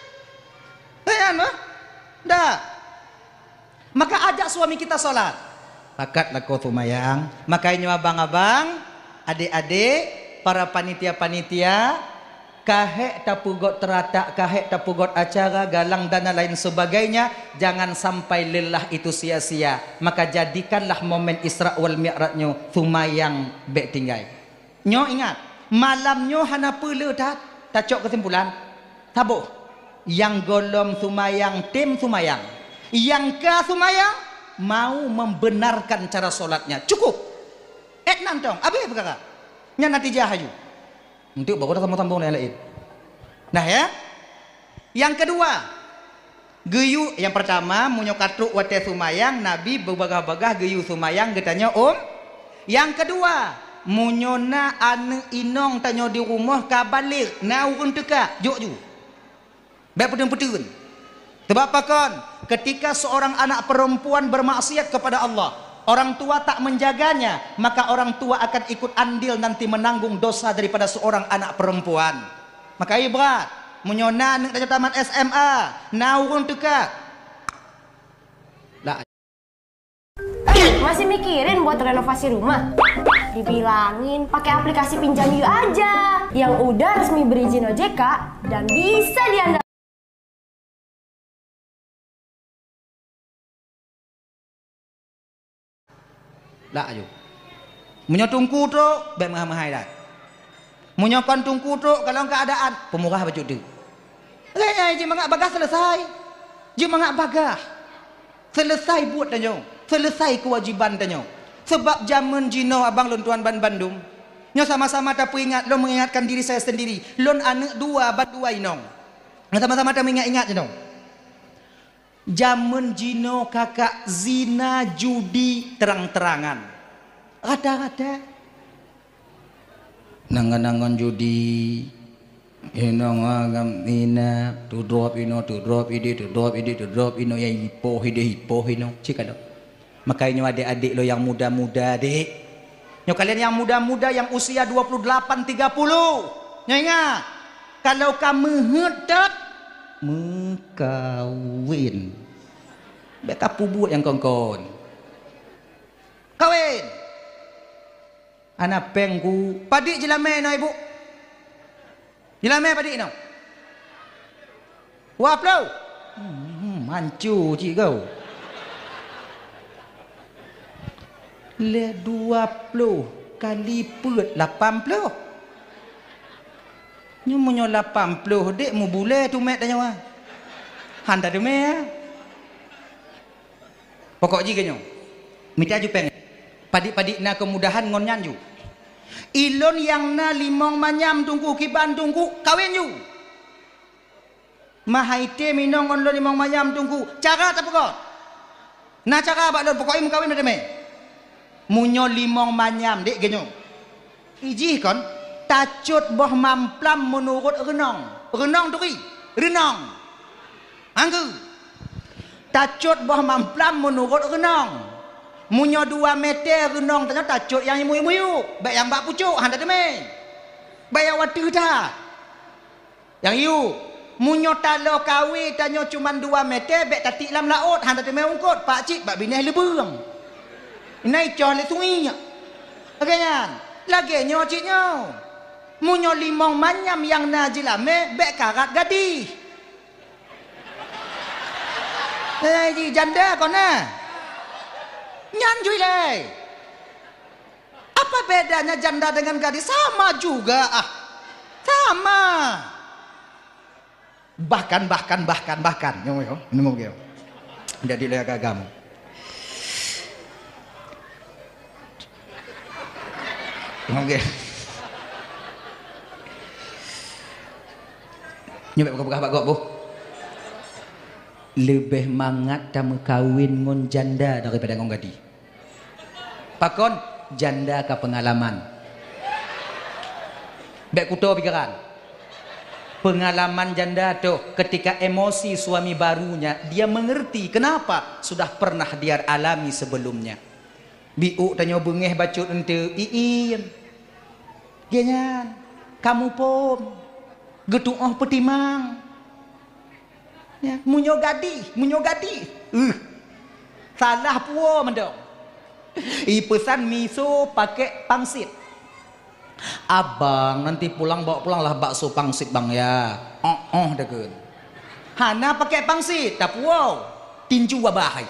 Lagèe nyan bah. Dah. Maka ajak suami kita sholat. Pakat lakoe seumayang. Maka nyoe abang-abang, adék-adék, para panitia-panitia, ka hék tapeugot teuratak, ka hék tapeugot acara, galang dan lain sebagainya, jangan sampai lelah itu sia-sia. Maka jadikanlah momen Isra wal Mi'raj nyoe seumayang bèk tinggai. Nyoe ingat, malam nyoe hana peue le that, tacok keusimpulan. Saboh, nyang gohlom seumayang, tem seumayang. Nyang ka seumayang, mau membenarkan cara sholatnya. Cukup. Ék nan tong, abéh peukara. Nyan natijah aju. Untuk baru dah sambung-sambung yang lain. Nah, ya. Yang kedua, geuyue, yang pertama, meunyoe ka trok watée seumayang, Nabi beubagah-bagah geuyue seumayang geutanyoe um. Yang kedua, meunyoe na aneuëk inong tanyoe di rumoh ka baligh, na ureuëng teuka, jok ju. Bék peuteun-peuteun. Sebab pakon? Ketika seorang anak perempuan bermaksiat kepada Allah, orang tua tak menjaganya, maka orang tua akan ikut andil nanti menanggung dosa daripada seorang anak perempuan. Maka ibrat, meunyoe na aneuëk tanyoe tamat S M A, na ureuëng teuka. Lah. Eh, masih mikirin buat renovasi rumah? Dibilangin pakai aplikasi pinjam yuk aja yang udah resmi berizin O J K dan bisa diandalkan. Laju. Meunyoe teungku trok, bék meuhai-meuhai that. Meunyoe kon teungku trok, kalon keuadaan, peumurah bacut teuk. Lagée nyan, jeuet mangat bagah seuleusai. Jeuet mangat bagah. Seuleusai buet tanyoe, seuleusai keuwajiban tanyoe. Seubab jamén jinoe abang lôn tuan banbandum, nyoe sama-sama tapeuingat, lôn meuingatkan diri saya sendiri, lôn aneuëk dua ban dua inong. Nyoe sama-sama tameuingat-ingat jinoe. Jamén jinoe kakak zina judi terang-terangan. Rata-rata Ngon-ngon judi, inong agam ina, tudrop inoe, tudrop ideh, tudrop ideh, tudrop inoe, nyang ipoh ideh, ipoh inoe. Cit ka lom. Makajih nyoe adek-adek lôn nyang muda-muda, dek. Nyoe kalian nyang muda-muda nyang usia dua puluh delapan, tiga puluh. Nyoe ingat, kalau ka meuheuet that, meukawen. Bék ka peubuet nyang kon-kon. Kawen! Hana péng ku. Padit jilamé inoe, Ibu? Jilamé padit inoe? Dua ploh? Hmm, manco cit kau. Lé dua ploh kali peuet lapan ploh. Nyoe meunyoe lapan ploh dek meubulée tumet tanyoe. Han tateumé. Pokok jih keu nyoe, mita ju péng. Padit-padit na keumudahan ngon nyan ju. Ilôn nyang na limong manyam teungku, kiban teungku, kawen ju. Meuhai tem inong ngon lôn limong manyam teungku, cara tapeugot. Na cara bak lôn, pokok jih meukawen meuteumé. Meunyoe limong manyam dek geuh nyoe. Ijih kon, tacot boh mamplam meunurot reunong. Reunong turi, reunong. Anggeue. Tacot boh mamplam meunurot reunong. Meunyoe dua meter reunong tanyoe tacot nyang muyuek-muyuek, bék nyang bak pucok, han tateumé. Bék nyang wateuh that. Nyang yue, meunyoe taloe kawé tanyoe cuman dua meter, bék tatiek lam laôt, han tateumé eungkôt, pakcit bak binéh leubeueng. Inan icoh lé sungiek. Lagée nyan, lagée nyoe cit nyoe. Meunyoe limong manyam nyang na jilamé, bék karat gadih. Eh, ji janda kon na. Nyan jui lé. Apa bedanya janda dengan gadis? Sama juga, ah. Sama. Bahkan, bahkan, bahkan, bahkan. Nyoe, nyoe. Nyoe, nyoe. Jadi lé agam. Nyoe, nyoe. Nyoe, buka-buka bak gop, Bu. Leubeh mangat tameukawen ngon janda daripada ngon gadis. Pakon? Janda ka peungalaman. Bék kuto pikeran. Peungalaman janda toh, ketika emosi suami barunya, dia mengerti kenapa sudah pernah dia alami sebelumnya. Biôk tanyoe beungéh bacut eunteuk, iin. Geuhnyan, kamu pom, geutuoh peutimang. Ya, meunyoe gadih, meunyoe gadih. Uh, salah puo mantong. Ipeusan miso pakai pangsit. Abang, nanti pulang bawa pulanglah bakso pangsit, Bang, ya. Oh, oh, dah kan. Hana pakai pangsit, tapuo. Tinju abah hai.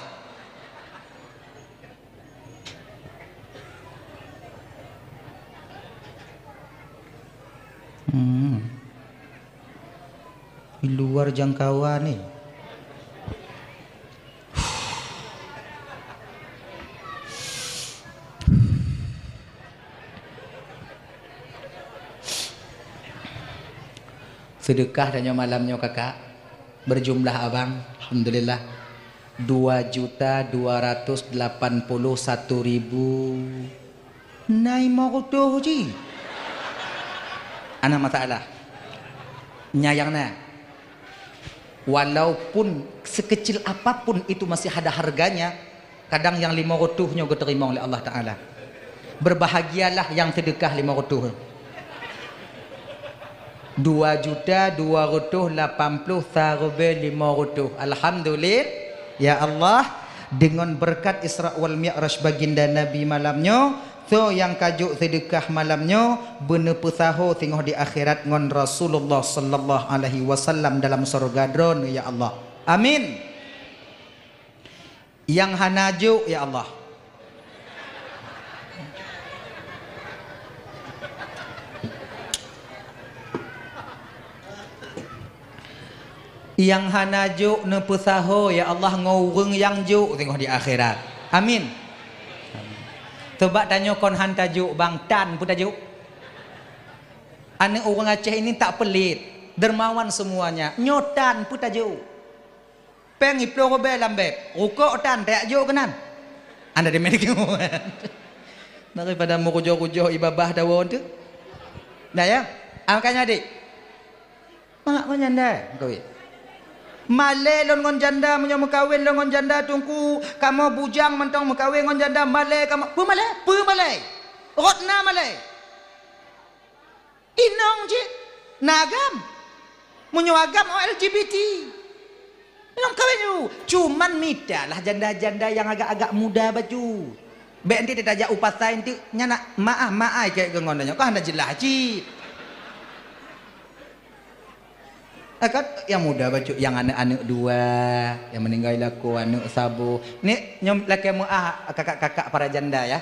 Hmm. Di luar jangkauan ni. Seudeukah tanyoe malam nyoe, kakak, beujumlah abang, alhamdulillah, dua juta dua ratus delapan puluh satu ribu na lima reutôh cit. Hana masalah. Nyan nyang na. Walaupun sekecil apapun itu masih ada harganya, kadang nyang lima reutôh nyoe geuteurimong lé Allah Taala. Berbahagialah nyang seudeukah lima reutôh. Dua juta dua reutôh lapan ploh sareubee lima reutôh. Alhamdulillah, ya Allah, deungon beureukat Isra wal Mi'raj baginda Nabi malam nyoe, soe nyang ka jok seudeukah malam nyoe, beuneupeusaho singoh di akhirat ngon Rasulullah sallallahu alaihi wasallam dalam syeuruga Droeneuh, ya Allah. Amin. Nyang hana jok, ya Allah. Nyang hana jok neupeusaho, ya Allah, ngon ureuëng nyang jok singoh di akhirat. Amin. Amin. Teubak tanyoe kon han tajok, bang, tan peue tajok? Aneuëk ureuëng Aceh ini tak pelit, dermawan semuanya. Nyoe tan peue tajok? Péng iploh rubée lam beb, rukok tan tajak jok keunan. Anda di Amerika. Daripada meurujoh-rujoh ibabah dawa tu. Dah ya? Angkanya adik. Mak meunyan dai meukawen. Malée lôn ngon janda, meunyoe meukawen lôn ngon janda, Teungku, kamoe bujang mantong meukawen ngon janda, malée kamoe. Peumalée? Peumalée? Rot na malée. Inong cit na agam. Meunyoe agam, oh, L G B T. Inong kawén ju. Cuman mitalah janda-janda nyang agak-agak muda bacut. Bék nanti tajak u pasai nanti, nyan nak maah-maah keu ngon nyoe. Kah hana jeulaih cit. Ah, kan nyang muda bacut, nyang aneuk-aneuk dua, nyang meuninggai lakoe aneuk saboh. Ni nyoe lakée meuah kakak-kakak para janda ya.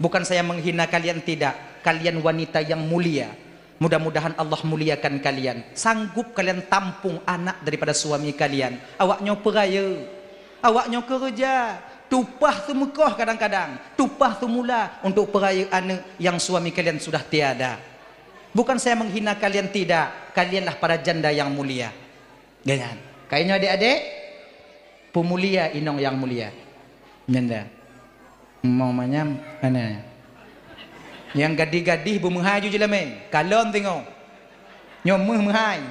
Bukan saya menghina kalian, tidak. Kalian wanita yang mulia. Mudah-mudahan Allah muliakan kalian. Sanggup kalian tampung anak daripada suami kalian. Awak nyoe peurayeuk. Awak nyoe keureuja. Tupah seumeukoh kadang-kadang. Tupah seumula untuk peurayeuk aneuk yang suami kalian sudah tiada. Bukan saya menghina kalian, tidak. Kalianlah para janda yang mulia. Ganyan. Kainyoe adik-adik, peumulia inong nyang mulia. Nyanda. Mau manyam, mana? Nyang gadih-gadih beumeuhai ju jeulamé. Kalon tingoh. Nyoe meuh meuhai.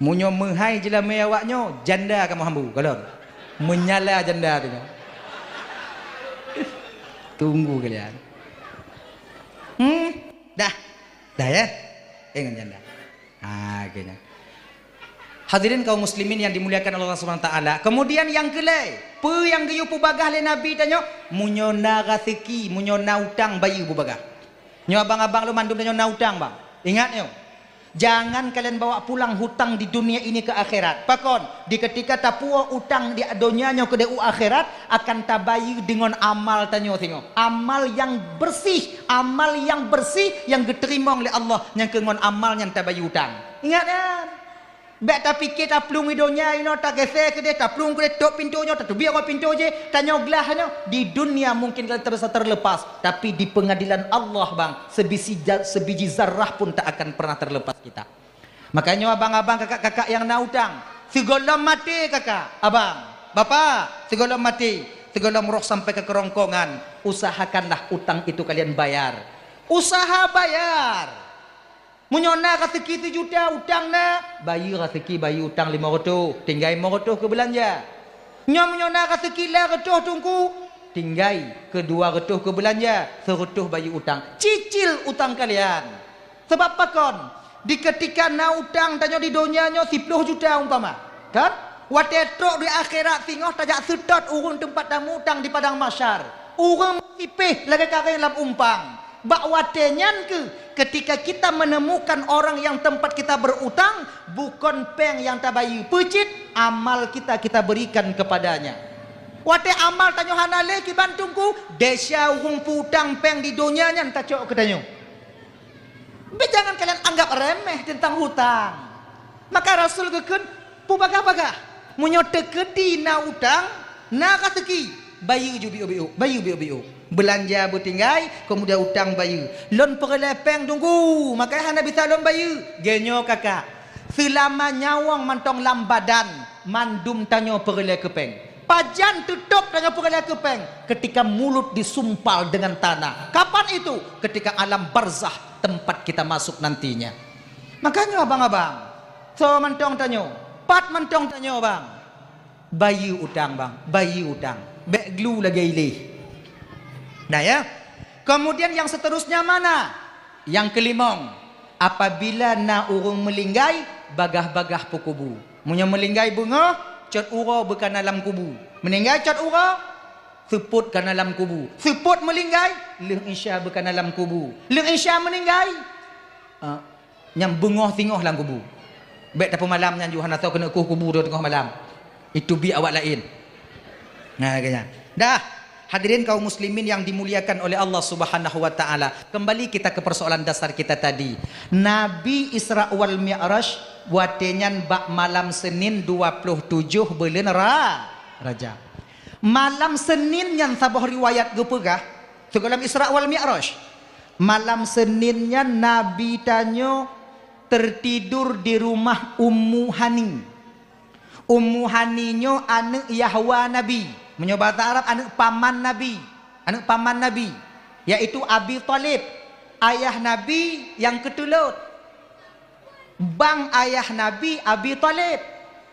Meunyoe meuhai jeulamé awak nyoe, janda kamoe hambu. Kalon. Menyala janda tingoh. Tunggu kalian. Hmm? Dah. Dah ya? Eh, ngon janda. Ha, kena. Hadirin kaum muslimin yang dimuliakan Allah Subhanahu wa taala. Kemudian nyang keulhèe, peue nyang geuyue peubagah lé Nabi tanyoe? Meunyoe na raseuki, meunyoe na utang, bayeue peubagah. Nyoe abang-abang lôn mandum tanyoe na utang, bang. Ingat nyoe. Jangan kalian bawa pulang hutang di dunia ini ke akhirat. Pakon? Di ketika tapuwoe utang di donya nyoe keudéh u akhirat, akan tabayeue deungon amal tanyoe singoh. Amal nyang bersih, amal nyang bersih nyang geuteurimong lé Allah nyang keu ngon amal nyang tabayeue utang. Ingat nyan. Bék tapike taplueng i donya inoe, tagése keudéh, taplueng keudéh, tôp pintoe nyoe, tateubiet ngon pintoe jéh, tanyoe glah nyoe. Di dunia mungkin kalian terasa terlepas, tapi di pengadilan Allah, bang, sebisi ja-, sebiji zarah pun tak akan pernah terlepas kita. Makanya abang-abang, kakak-kakak nyang na utang, sigohlom maté kakak, abang, bapak, sigohlom maté, sigohlom roh sampai ke kerongkongan, usahakanlah utang itu kalian bayar. Usaha bayar. Meunyoe na raseuki sijuta utang na, bayeue raseuki, bayeue utang limong reutôh, tinggai limong reutôh keu beulanja. Nyoe meunyoe na raseuki lhèe reutôh Teungku, tinggai keu dua reutôh keu beulanja, sireutôh bayeue utang. Cicil utang kalian. Sabab pakon? Di keutika na utang tanyoe di donya nyoe siploh juta umpama, kan? Watèe trok di akhirat singoh tajak seutôt ureueng teumpat tameutang di padang mahsyar. Ureueng meusipéh lagèe karéng lam umpang. Bak watèe nyan keuh, keutika kita menemukan orang yang tempat kita berutang, bukon péng nyang tabayeue, peue cit, amal kita, kita berikan kepadanya. Watèe amal tanyoe hana lé kiban Teungku, desya ureueng peu-utang péng di donya nyan tacok keu tanyoe. Bèk jangan kalian anggap remeh teuntang hutang. Maka Rasul geukheun, peubagah-bagah. Meunyoe teukeudi na utang, na raseuki, bayeue ju biôk-biôk, bayeue biôk-biôk. Beulanja beutinggai, keumudian utang bayeue. Lôn peureulèe péng Teungku, makajih hana bisa lôn bayeue. Geuh nyoe kakak. Seulama nyawöng mantong lam badan, mandum tanyoe peureulée keu péng. Pajan teutôb tanyoe peureulée keu péng? Ketika mulut disumpal dengan tanah. Kapan itu? Ketika alam barzakh, tempat kita masuk nantinya. Makanya abang-abang, soe mantong tanyoe, pat mantong tanyoe, bang. Bayeue utang, bang, bayeue utang. Bék glu lagée iléh. Nah, ya. Kemudian yang seterusnya mana? Yang kelimong, apabila na ureuëng meulinggai, bagah-bagah peukubu. Meunyoe meulinggai beungoh, cot uroe beukana lam kubu. Meuninggai cot uroe, seupôt kana lam kubu. Seupôt meulinggai, lheueh isya beukana lam kubu. Lheueh isya meuninggai, ah, nyang beungoh singoh lam kubu. Bék tapeumalam nyan ju hana soe keuneuk kueh kubu teungoh malam. Itu bi awak laén. Nah, kayaknya. Dah, hadirin kaum muslimin yang dimuliakan oleh Allah Subhanahu wa taala. Kembali kita ke persoalan dasar kita tadi. Nabi Isra wal Mi'raj watée nyan bak malam Senin dua puluh tujoh buleuen Ra-, Rajab. Malam Senin nyan saboh riwayat geupeugah, sigohlom Isra wal Mi'raj. Malam Senin nyan Nabi tanyoe tertidur di rumah Ummu Hani. Ummu Hani nyoe aneuëk yahwa Nabi. Meunyoe bahasa Arab, aneuëk paman Nabi. Aneuëk paman Nabi, yaitu Abi Thalib, ayah Nabi nyang keutulot. Bang ayah Nabi Abi Thalib.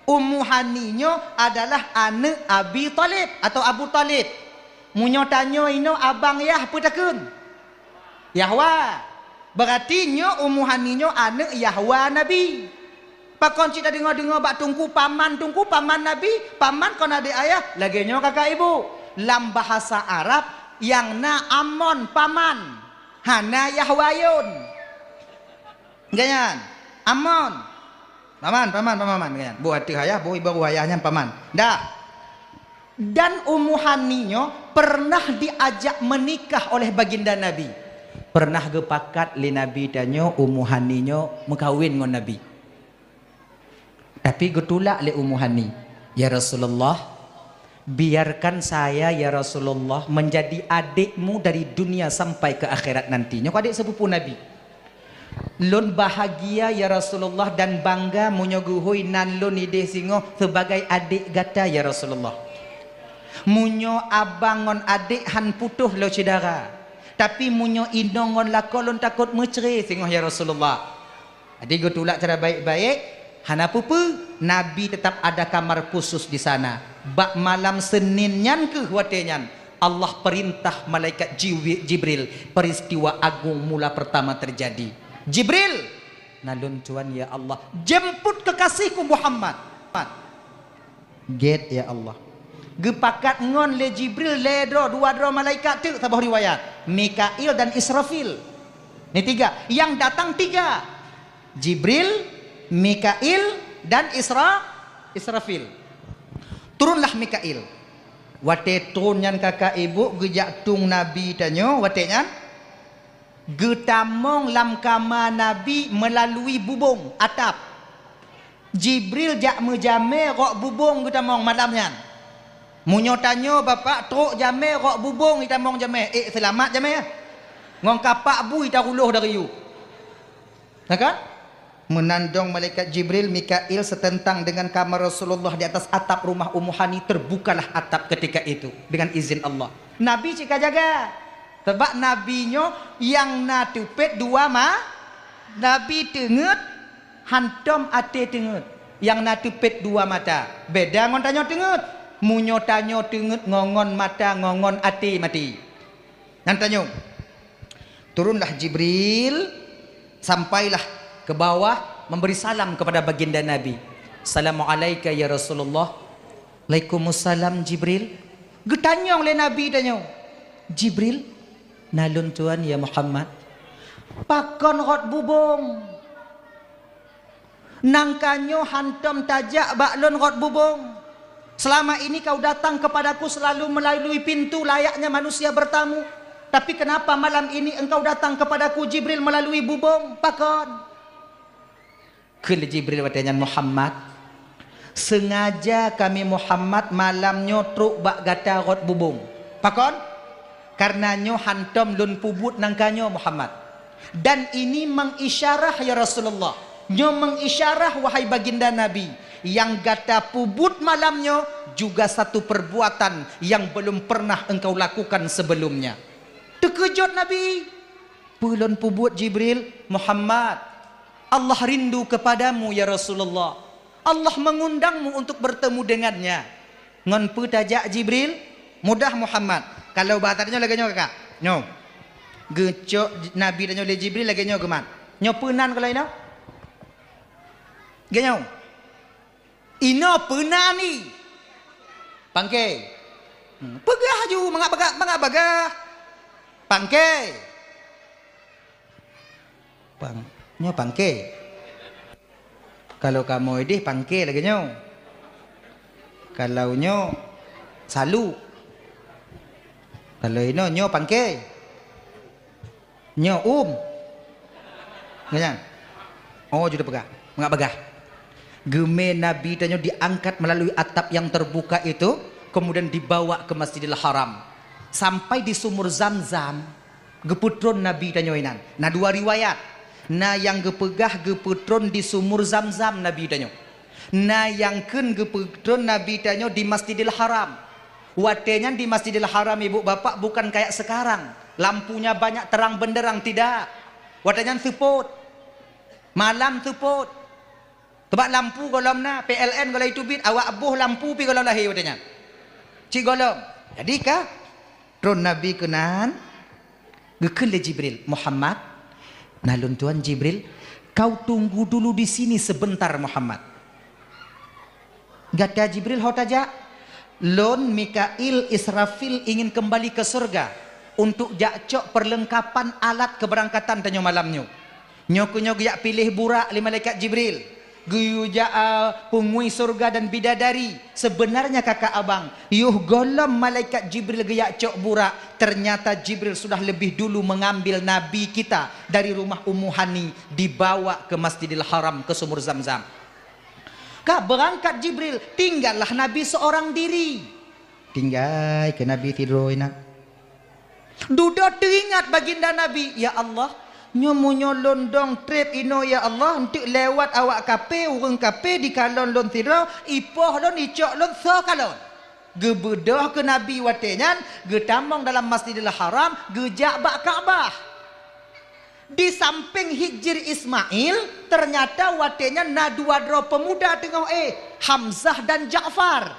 Ummu Hani nyoe adalah aneuëk Abi Thalib atau Abu Thalib. Meunyoe tanyoe inoe abang yah peutakheun? Yahwa. Berarti nyoe Ummu Hani nyoe aneuëk yahwa Nabi. Pakon cit tadeungoe-deungoe bak teungku paman, teungku paman Nabi, paman kon adék ayah, lagée nyoe kakak ibu. Lam bahasa Arab nyang na amon paman, hana yahwayun. Ganyan, amon. Paman, paman, paman, paman, ganyan. Boh ateueh ayah, boh ibaroe ayah nyan paman. Dah. Dan Ummu Hani nyoe pernah diajak menikah oleh Baginda Nabi. Pernah geupakat lé Nabi tanyoe Ummu Hani nyoe meukawen ngon Nabi. Tapi geutulak lé Ummu Hani, "Ya Rasulullah, biarkan saya, ya Rasulullah, menjadi adikmu dari dunia sampai ke akhirat nanti." Nyoe adék sepupu Nabi. "Lôn bahagia, ya Rasulullah, dan bangga meunyoe geuhôi nan lôn idéh singoh sebagai adék gata, ya Rasulullah. Meunyoe abang ngon adék han putôh lé syedara, tapi meunyoe inong ngon lakoe lôn takot meucre singoh, ya Rasulullah." Jadi geutulak cara baik-baik, hana peue-peue, Nabi tetap ada kamar khusus di sana. Bak malam Senin nyan keuh watée nyan, Allah perintah malaikat Jiwi-, Jibril, peristiwa agung mula pertama terjadi. "Jibril, na lôn tuan ya Allah, jemput kekasihku Muhammad." Gét ya Allah. Geupakat ngon lé Jibril lhée droe, dua droe malaikat teuk saboh riwayat, Mikail dan Israfil. Ni tiga, yang datang tiga. Jibril, Mikail, dan Isra-, Israfil. Turunlah Mikail. Watée turun nyan kakak ibu geujak tueng Nabi tanyoe, watée nyan geutamong lam kama Nabi meulalu bubông atap. Jibril jak meujamé rok bubông geutamong malam nyan. Meunyoe tanyoe bapak trok jamé rok bubông geutamong jamé, ék seulamat jamé? Ngon kapak bui taruloh dari yue. Na kan? Meunan dong malaikat Jibril, Mikail seuteuntang deungon kama Rasulullah di atas atap rumah Ummu Hani, terbukalah atap ketika itu dengan izin Allah. Nabi cit ka jaga. Sabab Nabi nyoe nyang na teupet dua ma-, Nabi teungeut, hantom até teungeut. Nyang na teupet dua mata. Beda ngon tanyoe teungeut. Meunyoe tanyoe teungeut ngon, ngon mata, ngon, ngon até maté. Nyan tanyoe. Turunlah Jibril, sampailah ke bawah, memberi salam kepada baginda Nabi. "Assalamualaika ya Rasulullah." "Waalaikumsalam Jibril." Geutanyong lé Nabi tanyoe, "Jibril, na lôn tuan ya Muhammad, pakon rot bubông?" "Nangka nyoe hantom tajak bak lôn rot bubông. Selama ini kau datang kepadaku selalu melalui pintu layaknya manusia bertamu. Tapi kenapa malam ini engkau datang kepadaku, Jibril, melalui bubông? Pakon?" Kheun lé Jibril watée nyan, "Muhammad, sengaja kami Muhammad malam nyoe trok bak gata rot bubông. Pakon? Karena nyoe hantom lôn peubuet nangka nyoe, Muhammad. Dan ini mengisyarah, ya Rasulullah, Nyoe mengisyarah, wahai baginda Nabi, yang gata peubuet malam nyoe juga satu perbuatan yang belum pernah engkau lakukan sebelumnya. Teukeujot Nabi. "Peue lôn peubuet, Jibril?" "Muhammad, Allah rindu kepadamu, ya Rasulullah. Allah mengundangmu untuk bertemu dengannya." "Ngon peue tajak, Jibril?" "Mudah, Muhammad. Kalau bahasa tanyoe lagèe nyoe, kakak. Nyoe. Geucok Nabi tanyoe lé Jibril lagèe nyoe geumat. Nyoe peue nan kalau inoe?" "Lagèe nyoe. Inoe peue nan ni?" "Pangke." Hmm, peugah laju, mangat bagah, mangat bagah. "Pangke." Pang-, nyoe pangke. Kalau kamoe idéh pangke lagèe nyoe. Kalau nyoe salu. Kalau inoe nyoe pangke. Nyoe um. Nyan. Oh, jeuet peugah. Mangat bagah. Geumé Nabi tanyoe diangkat melalui atap yang terbuka itu, kemudian dibawa ke Masjidil Haram. Sampai di sumur Zamzam, geupeutron Nabi tanyoe inan. Na dua riwayat. Na nyang geupeugah geupeutron di sumur Zamzam Nabi tanyoe. Na nyang kheun geupeutron Nabi tanyoe di Masjidil Haram. Watèe nyan di Masjidil Haram, ibu bapak, bukan kayak sekarang. Lampunya banyak terang benderang, tidak. Watèe nyan seupôt. Malam seupôt. Teuma lampu gohlom na, P L N gohlom teubiet, awak boh lampu pih gohlom lahé watèe nyan. Cit gohlom. Jadi ka tron Nabi keunan, geukheun lé Jibril, "Muhammad, na lôn tuan Jibril, kau tunggu dulu di sini sebentar, Muhammad." "Gata Jibril ho tajak?" "Lôn, Mikail, Israfil ingin kembali ke surga untuk jak cok perlengkapan alat keberangkatan tanyoe malam nyoe." Nyoe keuh nyoe geujak piléh burak lé malaikat Jibril. Geuyue jak, a, peungui surga dan bidadari. Sebenarnya kakak abang, yoh gohlom malaikat Jibril geujak cok burak, ternyata Jibril sudah lebih dulu mengambil Nabi kita dari rumah Ummu Hani, dibawa ke Masjidil Haram, ke Sumur Zamzam. Ka beurangkat Jibril, tinggallah Nabi seorang diri. Tinggai keu Nabi sidroe inan. Dudoe teuingat baginda Nabi, "Ya Allah, nyoe meunyoe lôn dong treb inoe, ya Allah, eunteuk lewat awak kape, ureuëng kape dikalon lôn sidroe, ipoh lôn, icok lôn, soe kalon?" Geubeudôh keu Nabi watée nyan, geutamong dalam Masjidil Haram, geujak bak Ka'bah. Di sampéng Hijir Ismail, teunyata watée nyan na dua droe peumuda teungoh éh, Hamzah dan Ja'far.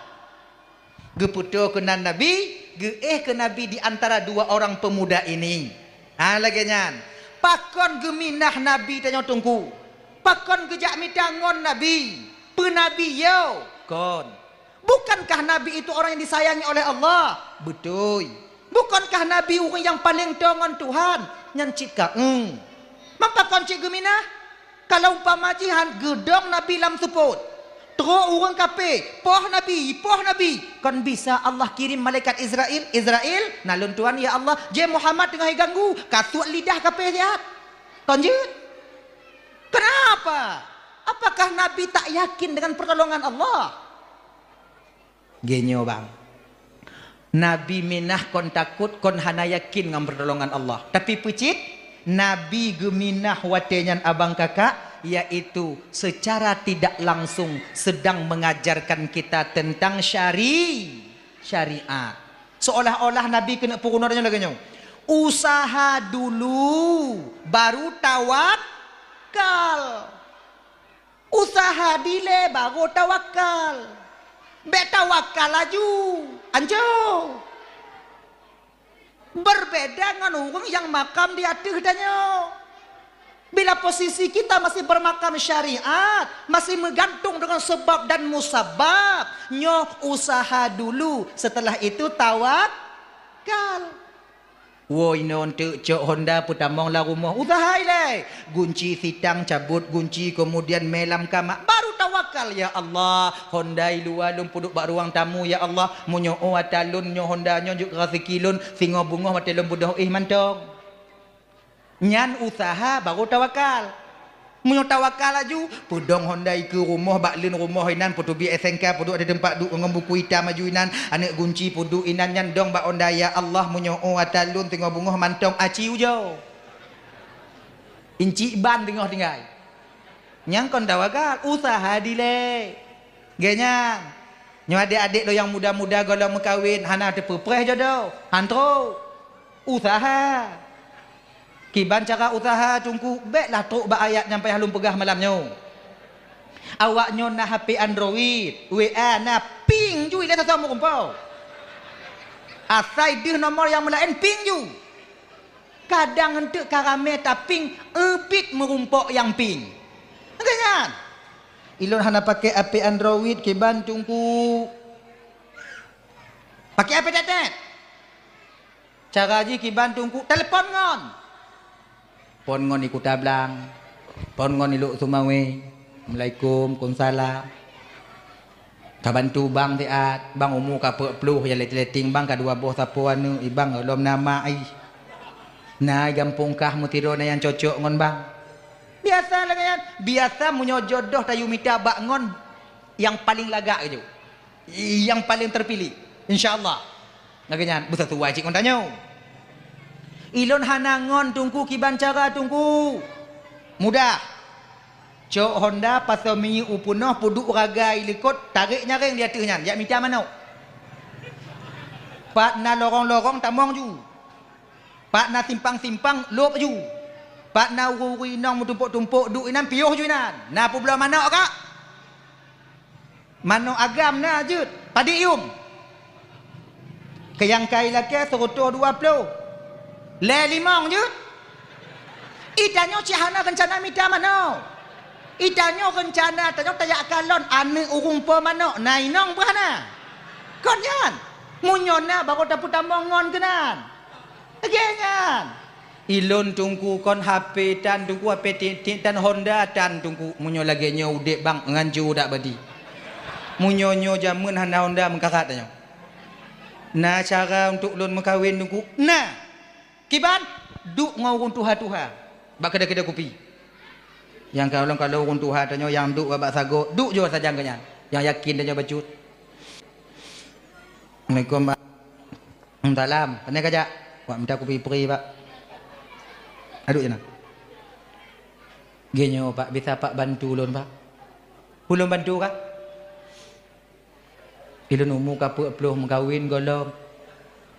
Geupeutoe keunan Nabi, geuéh keu Nabi di antara dua orang pemuda ini. Ha, lagée nyan. Pakon geuminah Nabi tanyoe Teungku? Pakon geujak mita ngon Nabi? Peu Nabi yo? Kon. Bukankah Nabi itu orang yang disayangi oleh Allah? Beutôi. Bukankah Nabi ureuëng nyang paleng toe ngon Tuhan? Nyan cit ka, eng. Maka kon cit geuminah? Kalau umpama jihan geudong Nabi lam seupôt, trok ureuëng kape, poh Nabi, poh Nabi, kon bisa Allah kirim malaikat Israel, "Israel, na lôn tuan ya Allah, jeh Muhammad teungoh iganggu, kasuet lidah kape siat." Kon jeuet? Kenapa? Apakah Nabi tak yakin dengan pertolongan Allah? Geunyoe bang, Nabi minah kon takot, kon hana yakin ngon pertolongan Allah. Tapi peucit, Nabi geuminah watée nyan abang kakak, yaitu secara tidak langsung sedang mengajarkan kita tentang syari-, syariat. Seolah-olah Nabi keuneuk peurunoe tanyoe lagée nyoe, "Usaha dulu, baru tawakal." Usaha dilée baru tawakal. Bék tawakal laju, anco. Berbeda ngon ureuëng nyang makam di ateueh tanyoe. Bila posisi kita masih bermakam syariat, masih meugantung dengan sebab dan musabab, nyoe usaha dulu, setelah itu tawakal. Woe inoe eunteuk cok honda peutamong lam rumoh, usaha ilée. Gunci sitang cabot gunci, keumudian mé lam kama, baru tawakal, "Ya Allah, honda i luwa lôn peuduek bak ruang tamu, ya Allah. Meunyoe ata lôn nyoe honda nyoe jeuet keu raseuki lôn, singoh beungoh watée lôn beudôh éh mantong." Nyan usaha baru tawakal. Meunyoe tawakal laju, peudong honda i keu rumoh, bak leuen rumoh inan, peuteubiet S N K, peuduek di teumpat duek ngon buku itam laju inan, aneuëk gunci peuduek inan nyan dong bak honda, "Ya Allah, meunyoe ata lôn teungoh beungoh mantong aci ujoe." Incik ban teungoh tinggai. Nyang kon tawagal, usaha dilée. Geuh nyan. Nyoe adék-adék lôn nyang muda-muda gohlom meukawen, hana teupeupreh jodoh. Han trok. Usaha. Kiban cara usaha, Teungku, béklah trok bak ayat nyang payah lôn peugah malam nyoe. Awaknyoe na H P Android, W A na, ping ju ilée sasoe meurumpok. Asai deuh nomor nyang meulaén, ping ju. Kadang eunteuk ka ramé taping, ubit meurumpok nyang ping. Geuh nyan. Ilôn hana pakai H P Android kiban, Teungku. Pakai H P tetet. Cara jih kiban, Teungku, telepon ngon. Phon ngon di Kuta Blang. Phon ngon di Lhokseumawe. Assalamualaikum, kumsalam. Ka bantu bang siat, bang umu ka peuet ploh, ya leteng-leteng bang ka dua boh sapo aneuk, i bang lom na mak ih. Na i gampông kah meusidroe na nyang cocok ngon bang. Biasa lagée nyan, biasa meunyoe jodoh tayue mita bak ngon nyang paleng lagak keujeuet. Nyang paleng terpilih, insya Allah. Lagée nyan, beusasuai cit ngon tanyoe. Ilôn hana ngon, Teungku, kiban cara, Teungku. Mudah. Cok honda, pasoe minyeuk u peunoh, peuduek ragai likot, tarek nyaréng di ateueh nyan, jak mita manok. Pat na lorong-lorong, tamong ju. Pat na simpang-simpang, lôb ju. Pat na ureuëng-ureuëng inong meutumpôk-tumpôk, duek inan, piôh ju inan. Na peubloe manok, Kak? Manok agam na jeuet, padit yum. Keu nyang ka ilakée seureutôh dua ploh. Lhée limong jeuet. I tanyoe cit hana reuncana mita manok. I tanyoe reuncana tanyoe tajak kalon aneuk ureuëng po manok, na inong beuh hana. Kon nyan. Meunyoe na, barô tapeutamong ngon keunan. Lagée nyan. Ilôn, Teungku, kon H P tan, Teungku, H P tiek-tiek tan, honda tan, Teungku. Meunyoe lagée nyoe udeb bang, nganco dak badi. Meunyoe nyoe jameun hana honda, meukarat tanyoe. Na cara untuk lôn meukawen, Teungku? Na. Kiban? Duek ngon ureuëng tuha-tuha bak keudè-keudè kupi. Nyang kalon-kalon ureuëng tuha tanyoe nyang duek bak sagoe, duek ju sajan keu nyan. Nyang yakin tanyoe bacut. Assalamualaikum, Pak. Salam. Pane kajak? Wak mita kupi pri, Pak. Aduh, jana. Geuh nyoe, Pak, bisa Pak bantu lôn, Pak? Ulôn bantu kah? Ilôn umu ka peuet ploh meukawen gohlom.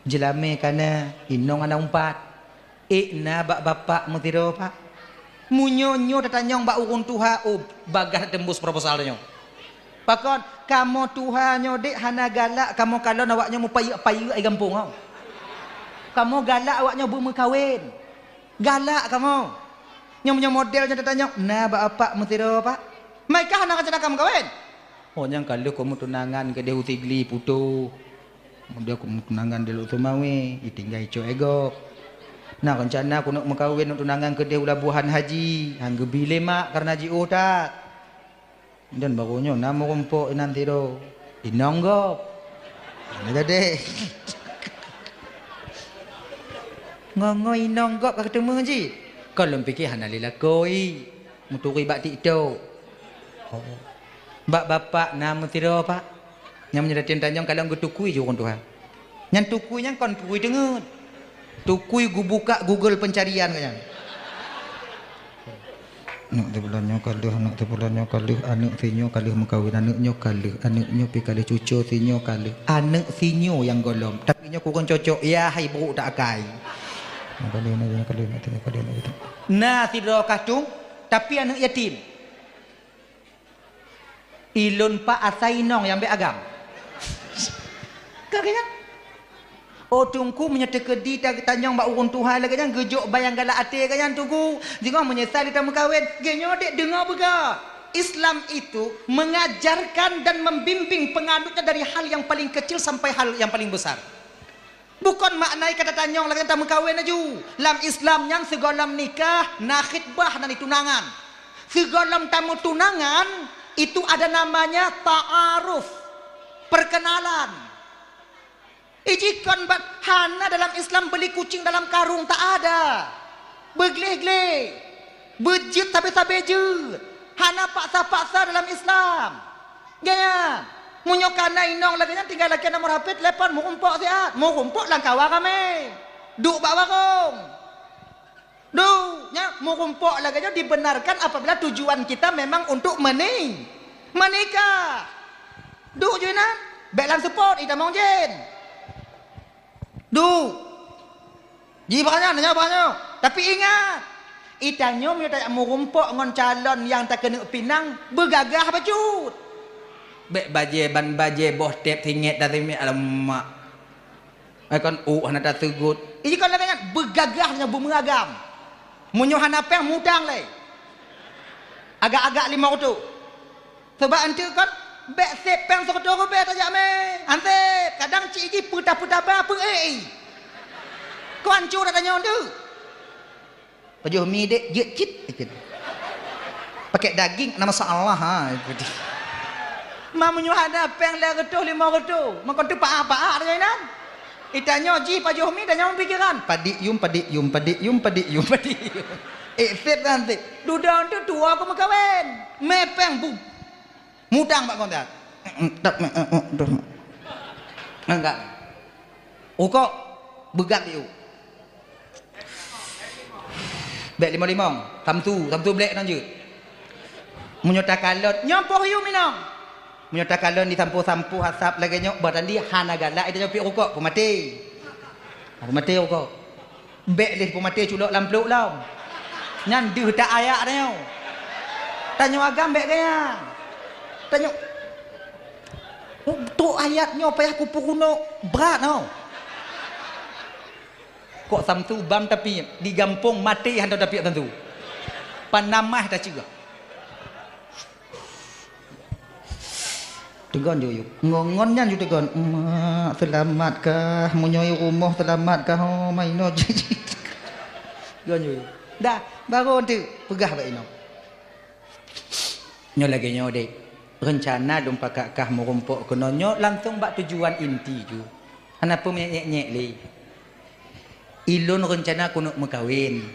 Jeulamé ka na, inong hana umpat. Ék na bak bapak meusidroe, Pak. Meunyoe nyoe tatanyong bak ureuëng tuha, oh, bagaih teumbus proposal tanyoe. Pakon, kamoe tuha nyoe dek hana galak kamoe kalon awaknyoe meupayeuk-payeuk i gampông, oh. Kamoe galak awaknyoe beumeukawen. Galak kamoe. Nyoe meunyoe model nyoe tatanyong, na bak bapak meusidroe, Pak? Mai kah hana rencana ka meukawen? Oh, nyang ka lheueh ku meutunangan keudeh u Sigli Puto. Kemudian ku meutunangan di Lhokseumawe, itinggai cok e gob. Na rencana ku neuk meukawen, neuk tunangan keudeh u Labuhan Haji. Han geubi lé mak kareuna jiôh that. Dan barô nyoe na meurumpok inan sidroe. Inong gob. Hana gadeh. Ngo-ngo inong gob ka geuteumé jih. Kon lôn pike hana lé lakoe. Meuturi bak TikTok. Oh. Bak bapak na meusidroe, Pak. Nyang meunyoe latihan tanyong kalon geutukui ju ureuëng tuha. Nyan tukui nyan kon tukui teungeut. Tukui geubuka Google pencarian keu nyan. Aneuk teuh bulan nyoe ka lheueh, aneuk teuh bulan nyoe ka lheueh, aneuk sinyoe ka lheueh meukawen, aneuk nyoe ka lheueh, aneuk nyoe pi ka lheueh, cuco sinyoe ka lheueh, aneuk sinyoe nyang gohlom. Tapi nyoe kureueng cocok, ya hai brok tak akai. Nyoe ka lheueh, nyoe ka lheueh, nyoe ka lheueh, nyoe ka lheueh. Na sidroe kah tueng, tapi aneuk yatim. Ilôn pak asai inong nyang bék agam. Ka geuh nyan. Oh, Teungku, meunyoe teukeudi ta-, tanyong bak ureuëng tuha lagée nyan, geujok ban nyang galak até lagée nyan, Teungku. Singoh meunyeusai lé tameukawen, geuh nyoe dek deungoe beugah. Islam itu mengajarkan dan membimbing penganutnya dari hal yang paling kecil sampai hal yang paling besar. Bukon makna kata tanyong lagée tameukawen laju. Lam Islam nyan sigohlom nikah na khitbah, na tunangan. Sigohlom tameutunangan itu ada namanya ta'aruf, perkenalan. Ijikon bat hana dalam Islam beli kucing dalam karung, tak ada. Beugleh-gleh, beujeuet sabe-sabe jeuet, hana paksa-paksa dalam Islam. Gaya, meunyoe kana inong lagée nyan tinggai lakée nomor H P, telepon meurumpok siat, meurumpok lam kawa ramé, duek bak warong. Duek, nyan meurumpok lagèe nyoe dibenarkan apabila tujuan kita memang untuk meni-, menikah. Duek ju inan, bèk lam seupôt, itamong jén. Duek. Jih bak nyan, nyoe bak nyoe. Tapi ingat, itanyoe meunyoe tajak meurumpok ngon calon nyang takeuneuk pinang, beugagah bacut. Bèk bajèe ban bajèe boh tép singèt dan singèt, alamak. Ai kon ôk hana taseugot. Ih, kon lagèe nyan, beugagah nyoe beumeuragam. Meunyoe hana pèng, mutang lé. Agak-agak limong reutôh. Sabab eunteuk kon bèk sép pèng sireutoh ribèe tajak mé. Han sép, kadang cit jih peutah-peutah ba peu-ék. Kon hanco that tanyoe eunteuk. Pajoh mi dek jeuet cit, ikeu. Pakai daging, na masalah, ha, ikeu. Ma meunyoe hana pèng lhèe reutôh, limong reutôh, meukeunong teupaah-paah deungon inan. Itanyoe jih pajoh mi, tanyoe pikiran. Padik yum, padik yum, padik yum, padik yum, padik yum. Eh, sép kan sép. Dudoe tu tuwoe keu meukawen. Mé pèng bu. Mutang bak kontak. Enggak. Rukok, beugat di u. Bèk limong-limong. Samsu, samsu blék nan jeuet. Meunyoe takalon, nyoe poh yum inong. Meunyoe takalon disampoe-sampoe asap lagèe nyoe, bah tandi hana galak ita nyoe piep rukok, peumaté. Peumaté rukok. Bèk lé peumaté culok lam pluek lom. Nyan deuh ta ayak tanyoe. Tanyoe agam bèk gaya. Tanyoe, trok ayat nyoe payah kupeurunoe brat nyoe. Kok samsu bam tapiep, di gampông maté hana tapiep samsu. Panamah taceugah. Teugon ju yuk. Ngon-ngon nyan ju teugon. Mak, seulamat kah? Meunyoe i rumoh seulamat kah? Oh, mainoe jih. Teugon ju yuk. Dah, baru tu peugah bak inoe. Nyoe lagèe nyoe deh. Reuncana lôn pakat kah meurumpok keunoe nyoe langsong bak tujuan inti ju. Hana peue meunyek-nyek lé. Ilôn reuncana keuneuk meukawen.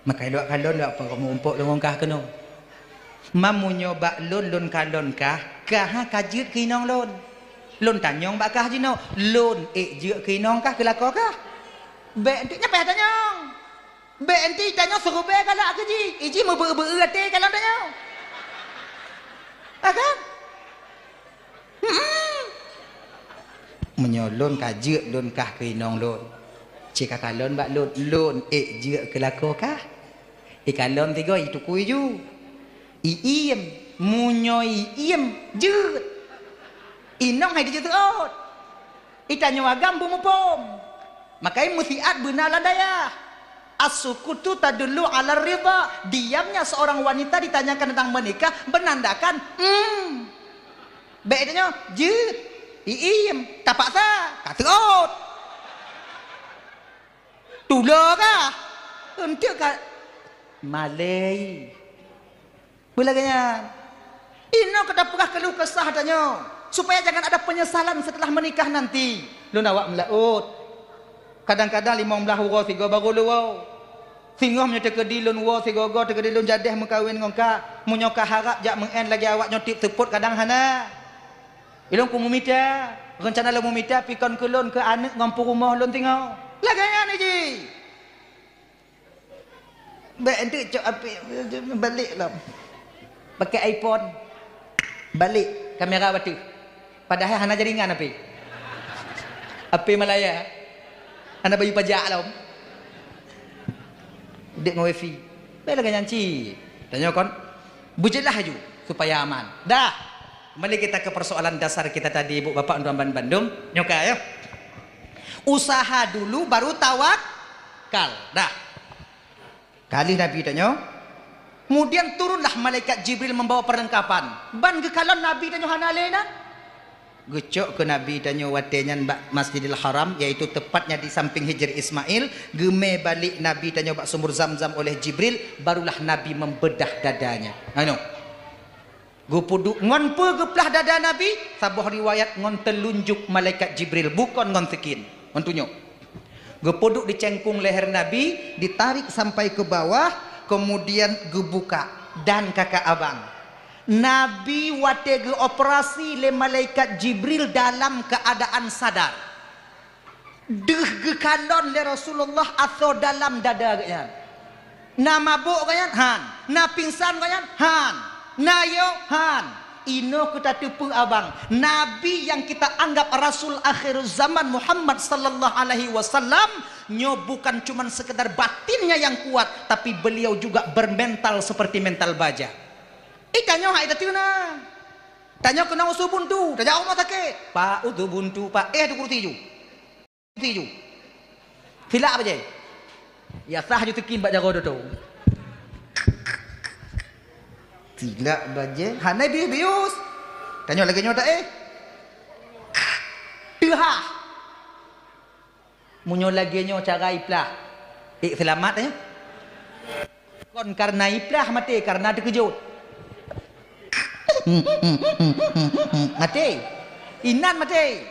Maka ilôn kalon lôn pakat meurumpok lôn ngon kah keunoe. Ma meunyoe bak lôn, lôn kalon kah, kah ka jeuet keu inong lôn. Lôn tanyong bak kah jinoe, lôn ék jeuet keu inong kah, keu lakoe kah? Bèk eunteuk nyan payah tanyong. Bèk eunteuk tanyoe siribèe galak keu jih, ijih meubeu-beu até kalon tanyoe. Ha kan? Hmm. Meunyoe lôn ka jeuet lôn kah keu inong lôn, ci ka kalon bak lôn, lôn ék jeuet keu lakoe kah? Ikalon tiga itukui ju. Iiem, meunyoe iiem jeuet. Inong hai dijeuet seuôt. Itanyoe agam beumuphom. Maka meusiat beuna lam dayah. As-sukutu tadullu 'ala ridha. Diamnya seorang wanita ditanyakan tentang menikah menandakan, hmm. Bèk itanyoe jeuet, iiem, tapaksa, ka seuôt. Tulo kah? Eunteuk ka malèe. Beulagèe nyan. Inoe ka tapeugah keuluh kesah tanyoe, supaya jangan ada penyesalan setelah menikah nanti. Lôn awak meulaôt. Kadang-kadang limong blaih uroe sigoe baru lôn woe. Singoh meunyoe teukeudi lôn woe sigoe-goe, teukeudi lôn jadeh meukawen ngon kah, meunyoe kah harab jak meu'en lagèe awak nyoe tiep seupôt kadang hana. Ilôn ku meumita, reuncana lôn meumita pikon keu lôn keu aneuk ngon peurumoh lôn singoh. Lagèe nyan jih. Bèk eunteuk cok apik, balek lom. Pakai iPhone. Balek kamera bateue. Padahai hana jaringan apik. Apik Malaya. Hana bayeue pajak lom. Udép ngon wifi. Bèk lagèe nyan cit. Tanyoe kon beujeulaih aju supaya aman. Dah. Kembali kita ke persoalan dasar kita tadi, Ibu Bapak, untuk ban-, bandum. Nyoe ka, ya. Usaha dulu baru tawakal. Dah. Ka lheueh Nabi tanyoe. Kemudian turunlah malaikat Jibril membawa perlengkapan. Ban geukalon Nabi tanyoe hana lé na. Geucok keu Nabi tanyoe watèe nyan bak Masjidil Haram, yaitu tepatnya di samping Hijr Ismail. Geumè balek Nabi tanyoe bak sumur Zamzam oleh Jibril, barulah Nabi membedah dadanya. Anu. Geupeuduek ngon peue geuplah dada Nabi? Saboh riwayat ngon teulunjuk malaikat Jibril, bukon ngon sikin, ngon tunyok. Geupeuduek di cengkong leher Nabi, ditarik sampai ke bawah, kemudian geubuka dan kakak abang. Nabi watèe geuoperasi lé malaikat Jibril dalam keadaan sadar. Deuh geukalon lé Rasulullah asoe dalam dada geuhnyan. Na mabök gobnyan? Han. Na pingsan gobnyan? Han. Na yo? Han. Inoe keu tateupeue abang, Nabi nyang kita anggap Rasul akhir zaman Muhammad sallallahu alaihi wasallam, nyoe bukan cuman sekedar batinnya yang kuat, tapi beliau juga bermental seperti mental baja. Ih, tanyoe hai tateuna. Tanyoe keunong usu buntu, tajak rumoh sakét. Pak, usu buntu, Pak. Eh, tu kursi ju. Kursi ju. Silak bajée. Ya sah ju teukin bak jaroe doto. Silak bajée, hana bius-bius. Tanyoe lagée nyoe tak eh? Teuhah. Meunyoe lagée nyoe cara iplah, ék seulamat, eh? Kon kareuna iplah maté, kareuna teukeujot. Maté. Inan maté.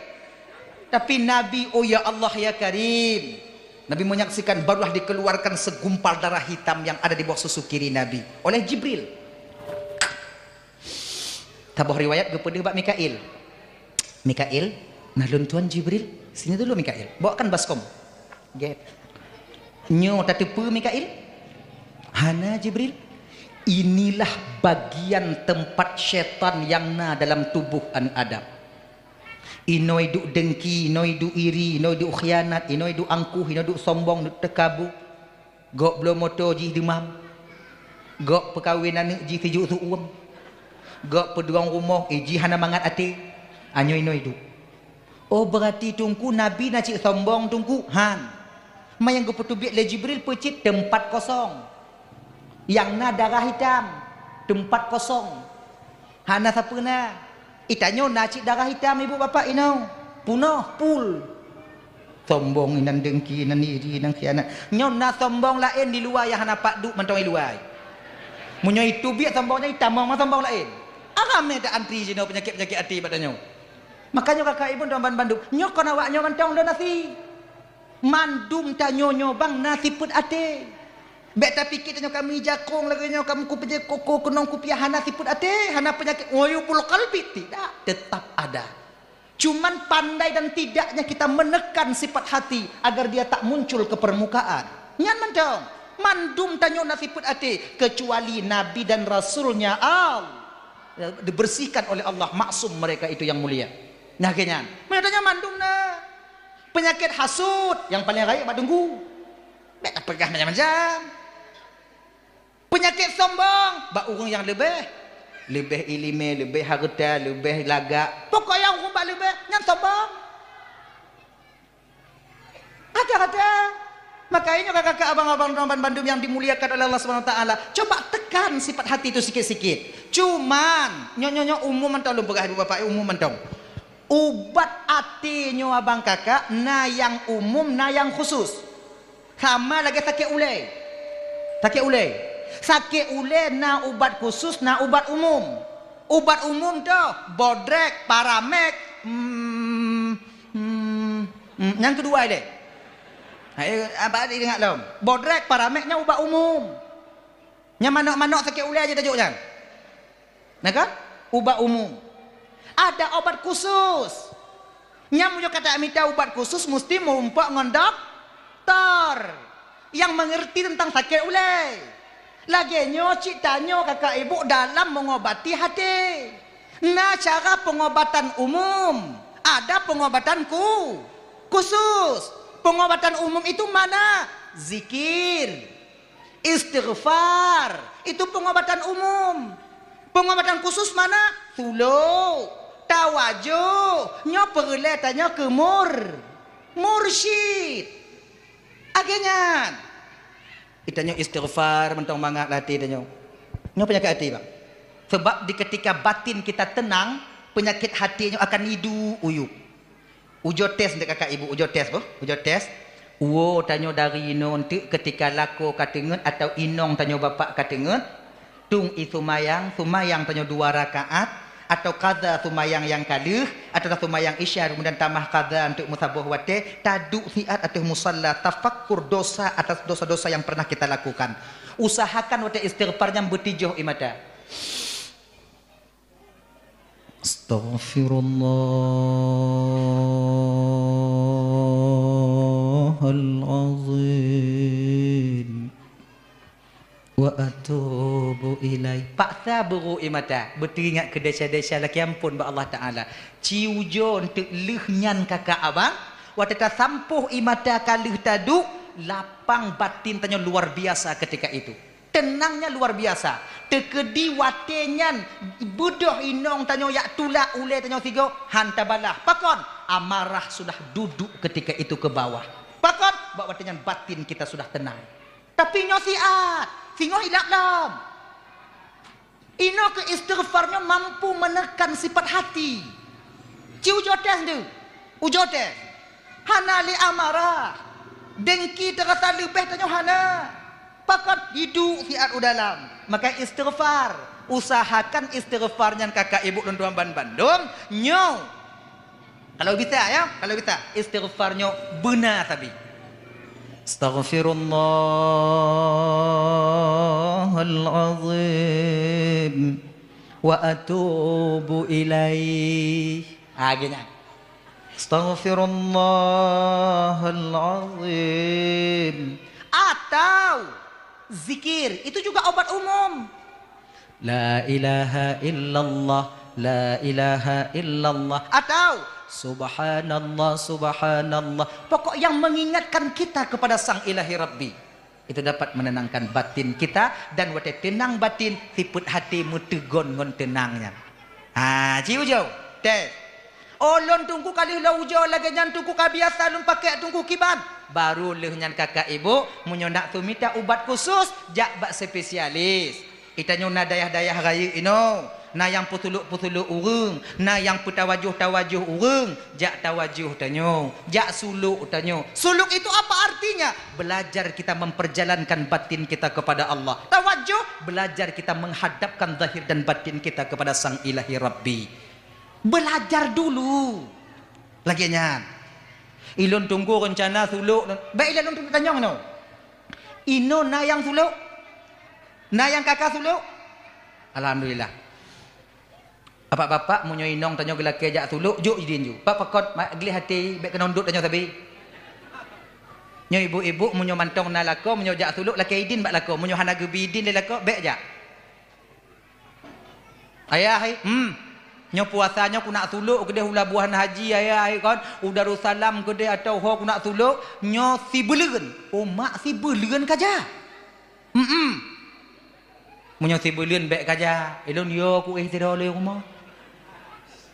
Tapi Nabi, oh ya Allah ya Karim, Nabi menyaksikan barulah dikeluarkan segumpal darah hitam yang ada di bawah susu kiri Nabi oleh Jibril. Saboh riwayat geupeudeuh bak Mikail. "Mikail, nah lôn tuan Jibril, sini dulu Mikail, bawakan baskom." Gét. "Nyoe tateupeue Mikail?" "Hana Jibril, inilah bagian tempat syaitan yang na dalam tubuh aneuk Adam. Inoe duek dengki, inoe duek iri, inoe duek khianat, inoe duek angkuh, inoe duek sombong, duek teukabu." Gok bloe moto jih deumam. Gok peukawen aneuk jih sijuek su-uem. Gok peudong rumoh, eh, jih hana mangat até. Anyoe inoe duek. Oh, beurati Teungku Nabi na cit sombong Teungku? Han. Ma nyang geupeuteubiet lé Jibril peucit teumpat kosong. Nyang na darah hitam, teumpat kosong. Hana sapeue na. Ih, tanyoe na cit darah hitam ibu bapak inoe. Punoh, pul. Sombong inan, dengki inan, iri inan, khianat. Nyoe na sombong laén di luwa nyang hana pat duek mantong i luwa. Meunyoe itu biet sombong nyan itamong ma sombong laén. Ramé ta antri jinoe peunyakét-peunyakét até bak tanyoe. Makajih kakak ibu dan ban bandum, nyoe kon awak nyoe mantong lôn asi. Mandum tanyoe nyoe bang na sifeuet até. Bék tapiké tanyoe kami jakong lagée nyoe, kami kupeujeuet koko keunong kupiah, hana sifeuet até, hana peunyakét uyubul qalbi, tidak, tetap ada. Cuman pandai dan tidaknya kita menekan sifat hati agar dia tak muncul ke permukaan. Nyan mantong, mandum tanyoe na sifeuet até, kecuali Nabi dan Rasulnya Allah, dibersihkan oleh Allah, maksum mereka itu yang mulia. Nah, keu nyan, meunyoe tanyoe mandum na. Peunyakét hasut nyang paleng rayeuk bak Teungku. Bék tapeugah macam-macam. Peunyakét sombong bak ureuëng nyang leubeh, leubeh iéleumé, leubeh hareuta, leubeh lagak. Pokok nyang ureuëng bak leubeh, nyan sombong. Kata-kata. Maka ingat kakak abang-abang dan bandum yang dimuliakan oleh Allah Subhanahu Wa Taala, coba tekan sifat hati itu sikit-sikit. Cuman, nyoe-nyoe umum mantong lôn peugah ibu bapak, umum mantong. Ubat até nyoe abang kakak, na nyang umum, na nyang khusus. Sama lagée sakét ulée. Sakét ulée. Sakét ulée na ubat khusus, na ubat umum. Ubat umum toh, bodrek, paramek, hmm, hmm, hmm, nyang keudua ilée. Hai, abang ingat lom. Bodrek, paramek nyan ubat umum. Nyang manok-manok sakét ulée aja tajok nyan. Nah kan? Ubat umum. Ada obat khusus. Nyang meunyoe ka tamita ubat khusus musti meurumpok ngon doktor nyang mengerti tentang sakét ulée. Lagée nyoe cit tanyoe kakak ibu dalam mengobati hati. Na cara pengobatan umum, ada pengobatan ku-, khusus. Pengobatan umum itu mana? Zikir. Istighfar, itu pengobatan umum. Pengobatan khusus mana? Sulu, tawajuh, nyoe peureulée tanyoe keu mur-, mursyid. Akhé nyan, tanyoe istighfar mantong mangat lam até tanyoe. Nyoe peunyakét até, bang. Sebab di ketika batin kita tenang, penyakit hati nyoe akan iduek uyub. Ujoe tes nteuk kakak ibu, ujoe tes boh, ujoe tes. Uwoe tanyoe dari inoe nteuk keutika lakoe ka teungeut atawa inong tanyoe bapak ka teungeut, tueng ie seumayang, seumayang tanyoe dua rakaat, atawa qadha seumayang nyang ka lheueh, atawa seumayang isya keumudian tamah qadha nteuk meusaboh watée, taduek siat ateueh musalla, tafakkur dosa atas dosa-dosa yang pernah kita lakukan. Usahakan watée istighfar nyan beutijoh ie mata. Astaghfirullahal azim. Atubu ilai. Paksa beurô ie mata, beuteuingat keu desya-desya lakée amphon bak Allah Taala. Ci ujoe eunteuk lheueh nyan kakak abang, watée tasampôh ie mata ka lheueh taduek, lapang batin tanyoe luar biasa ketika itu. Teunangnya luar biasa. Teukeudi watée nyan beudôh inong tanyoe jak tulak ulée tanyoe sigoe, han tabalah. Pakon? Amarah sudah duduk ketika itu ke bawah. Pakon? Bak watée nyan batin kita sudah tenang. Tapi nyoe siat, singoh ilap lom. Inoe keu istighfar nyoe mampu menekan sifat hati. Ci ujoe tes tu. Ujoe tes. Hana lé amarah. Dengki teurasa leubeh tanyoe hana. Pakon? Hidup siat u dalam. Maka istighfar. Usahakan istighfar nyan kakak ibu lôn tuan ban bandum. Nyoe. Kalau bisa ya, kalau bisa istighfar nyoe beuna sabe. Astaghfirullahal azim wa atubu ilaih. Ah, gini. Astaghfirullahal azim. Atau zikir, itu juga obat umum. La ilaha illallah, la ilaha illallah. Atau subhanallah, subhanallah. Pokok yang mengingatkan kita kepada Sang Ilahi Rabbi. Itu dapat menenangkan batin kita dan watée tenang batin, sifat hati meuteugon ngon tenang nyan. Ha, ci ujoe. Tes. Oh, lôn Teungku ka lheueh lôn ujoe lagée nyan Teungku ka biasa lôn pakai Teungku kiban. Baru lheueh nyan kakak ibu, meunyoe nak sumita ubat khusus, jak bak spesialis. Itanyoe na dayah-dayah rayeuk inoe, na nyang peusulok-peusulok ureuëng, na nyang peutawajoh-tawajoh ureuëng, jak tawajoh tanyoe, jak sulok tanyoe. Sulok itu apa artinya? Belajar kita memperjalankan batin kita kepada Allah. Tawajoh, belajar kita menghadapkan zahir dan batin kita kepada Sang Ilahi Rabbi. Belajar dulu. Lagée nyan. Ilôn Teungku reuncana sulok, bék ilôn Teungku tanyong inoe. Inoe na nyang sulok? Na nyang kaka sulok? Alhamdulillah. Bapak-bapak, meunyoe inong tanyoe geulakée jak sulok, jok idin ju. Bak pakon, ma-, gleh até, bék keunong dot tanyoe sabe. Nyoe ibu-ibu, meunyoe mantong na lakoe, meunyoe jak sulok, lakée idin bak lakoe. Meunyoe hana geubi idin lé lakoe, bék jak. Ayah, hai, hmm. Nyoe puasa nyoe ku nak sulok keudeh u Labuhan Haji, ayah, hai, kon. U Darussalam keudeh atau ho ku nak sulok. Nyoe sibuleuen. Oh, mak sibuleuen kaja. Hmm. Meunyoe sibuleuen bék kaja. Ilôn yo ku éh sidroe lé rumoh.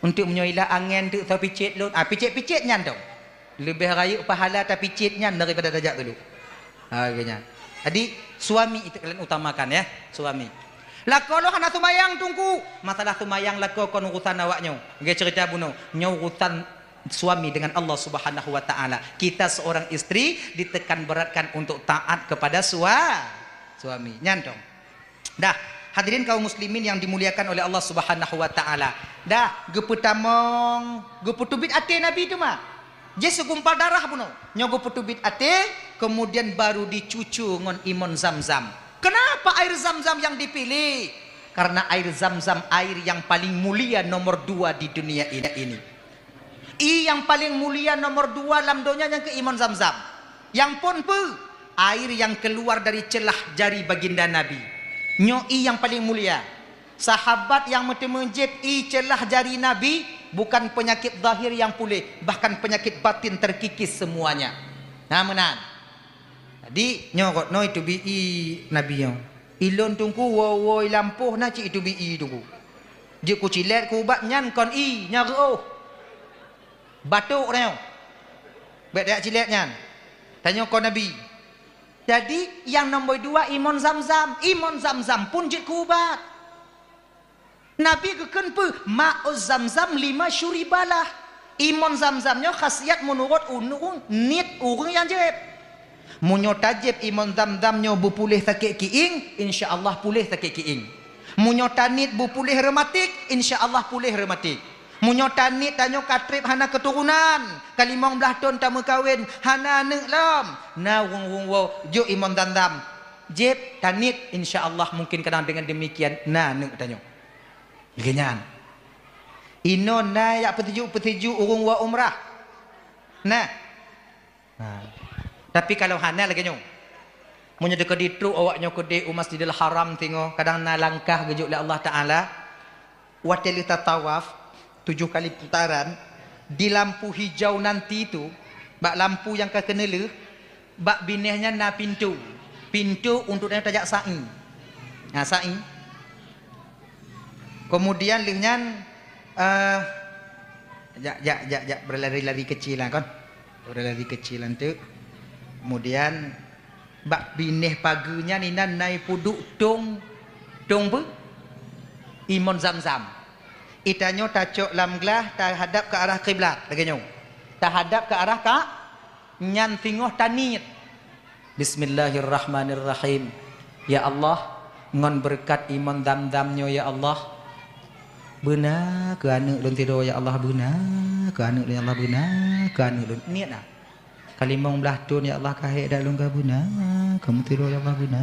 Untuk meunyoe ilah angén teuk soe picet lôn. Ah, picet-picet nyan dong. Leubeh rayeuk pahala tapicet nyan daripada tajak sulok. Ha, geuh nyan. Jadi, suami itu kalian utamakan ya, suami. Lakoe lôn hana seumayang Teungku. Masalah seumayang lakoe kon urusan awak nyoe. Geuh cerita bunoe. Nyoe urusan suami dengan Allah Subhanahu wa Taala. Kita seorang istri ditekan beratkan untuk taat kepada sua-, suami. Nyan dong. Dah, hadirin kaum muslimin yang dimuliakan oleh Allah Subhanahu wa Taala. Dah, geupeutamong, geupeuteubiet até Nabi teuma. Jih segumpal darah bunoe. Nyoe geupeuteubiet até, kemudian baru dicucu ngon imon Zam-Zam. Kenapa air Zam-Zam yang dipilih? Karena air Zam-Zam air yang paling mulia nomor dua di dunia ini. Ie nyang paleng mulia nomor dua lam donya nyang keu imon Zam-Zam. Nyang phon peue? Air nyang keuluar dari ceulah jari baginda Nabi. Nyoe ie nyang paleng mulia. Sahabat nyang meuteumé jieb ie ceulah jari Nabi, bukan peunyakét zahir nyang puléh, bahkan peunyakét batin teukikis seumuanya. Na meunan. Jadi, nyoe gobnyoe iteubiet ie Nabi nyoe. Ilôn teungku woe-woe i lampôh na cit iteubiet ie teungku. Jeuet kucilét keu ubat nyan kon ie, nyan reuôh. Batuk tanyoe. Bék tajak cilét nyan. Tanyoe kon Nabi. Jadi, nyang nomor dua imon Zam-Zam. Imon Zam-Zam pun jeuet keu ubat. Nabi geukheun peue? Ma'u Zamzam lima syuribalah. Imon Zamzam nyoe khasiat meunurot ureuëng, niet ureuëng nyang jieb. Meunyoe tajieb imon Zamzam nyoe beupuléh sakét kiéng, insya Allah puléh sakét kiéng. Meunyoe taniet beupuléh reumatik, insya Allah puléh reumatik. Meunyoe taniet tanyoe ka treb hana keuturonan, ka limong blaih thon tameukawen, hana aneuëk lom, na ureuëng-ureuëng woe jok imon Zamzam. Jieb, taniet, insya Allah mungkin kadang dengan demikian na aneuëk tanyoe. Lagée nyan. Inoe na jak peutuju-peutuju ureuëng woe umrah? Na. Ha. Tapi kalau hana lagée nyoe. Meunyoe teukeudi trok awak nyoe keudeh u Masjidil Haram singoh, kadang na langkah geujok lé Allah Taala, watée lheueh tatawaf tujoh kali putaran, di lampu hijau nanti tu, bak lampu nyang ka keuneulheueh, bak binéh nyan na pintoe. Pintoe untuk tajak sa'i. Ha, sa'i. Kemudian lheueh nyan, eh, jak, jak, jak, jak, berlari-lari kecil lah kon. Berlari kecil lah tu. Kemudian bak binéh pageue nyan inan na ipeuduek tong, tong peue? Imon Zamzam. Itanyoe tacok lam glah tahadap ke arah kiblat lagée nyoe. Tahadap ke arah ka, nyan singoh taniet. Bismillahirrahmanirrahim. Ya Allah, ngon beureukat imon Zamzam nyoe ya Allah, beuna keu aneuëk lôn sidroe ya Allah, beuna keu aneuëk lôn ya Allah, beuna keu aneuëk lôn. Niet na. Ka limong blaih thon ya Allah, ka hék dak lôn ka beuna, keu meusidroe ya Allah, beuna,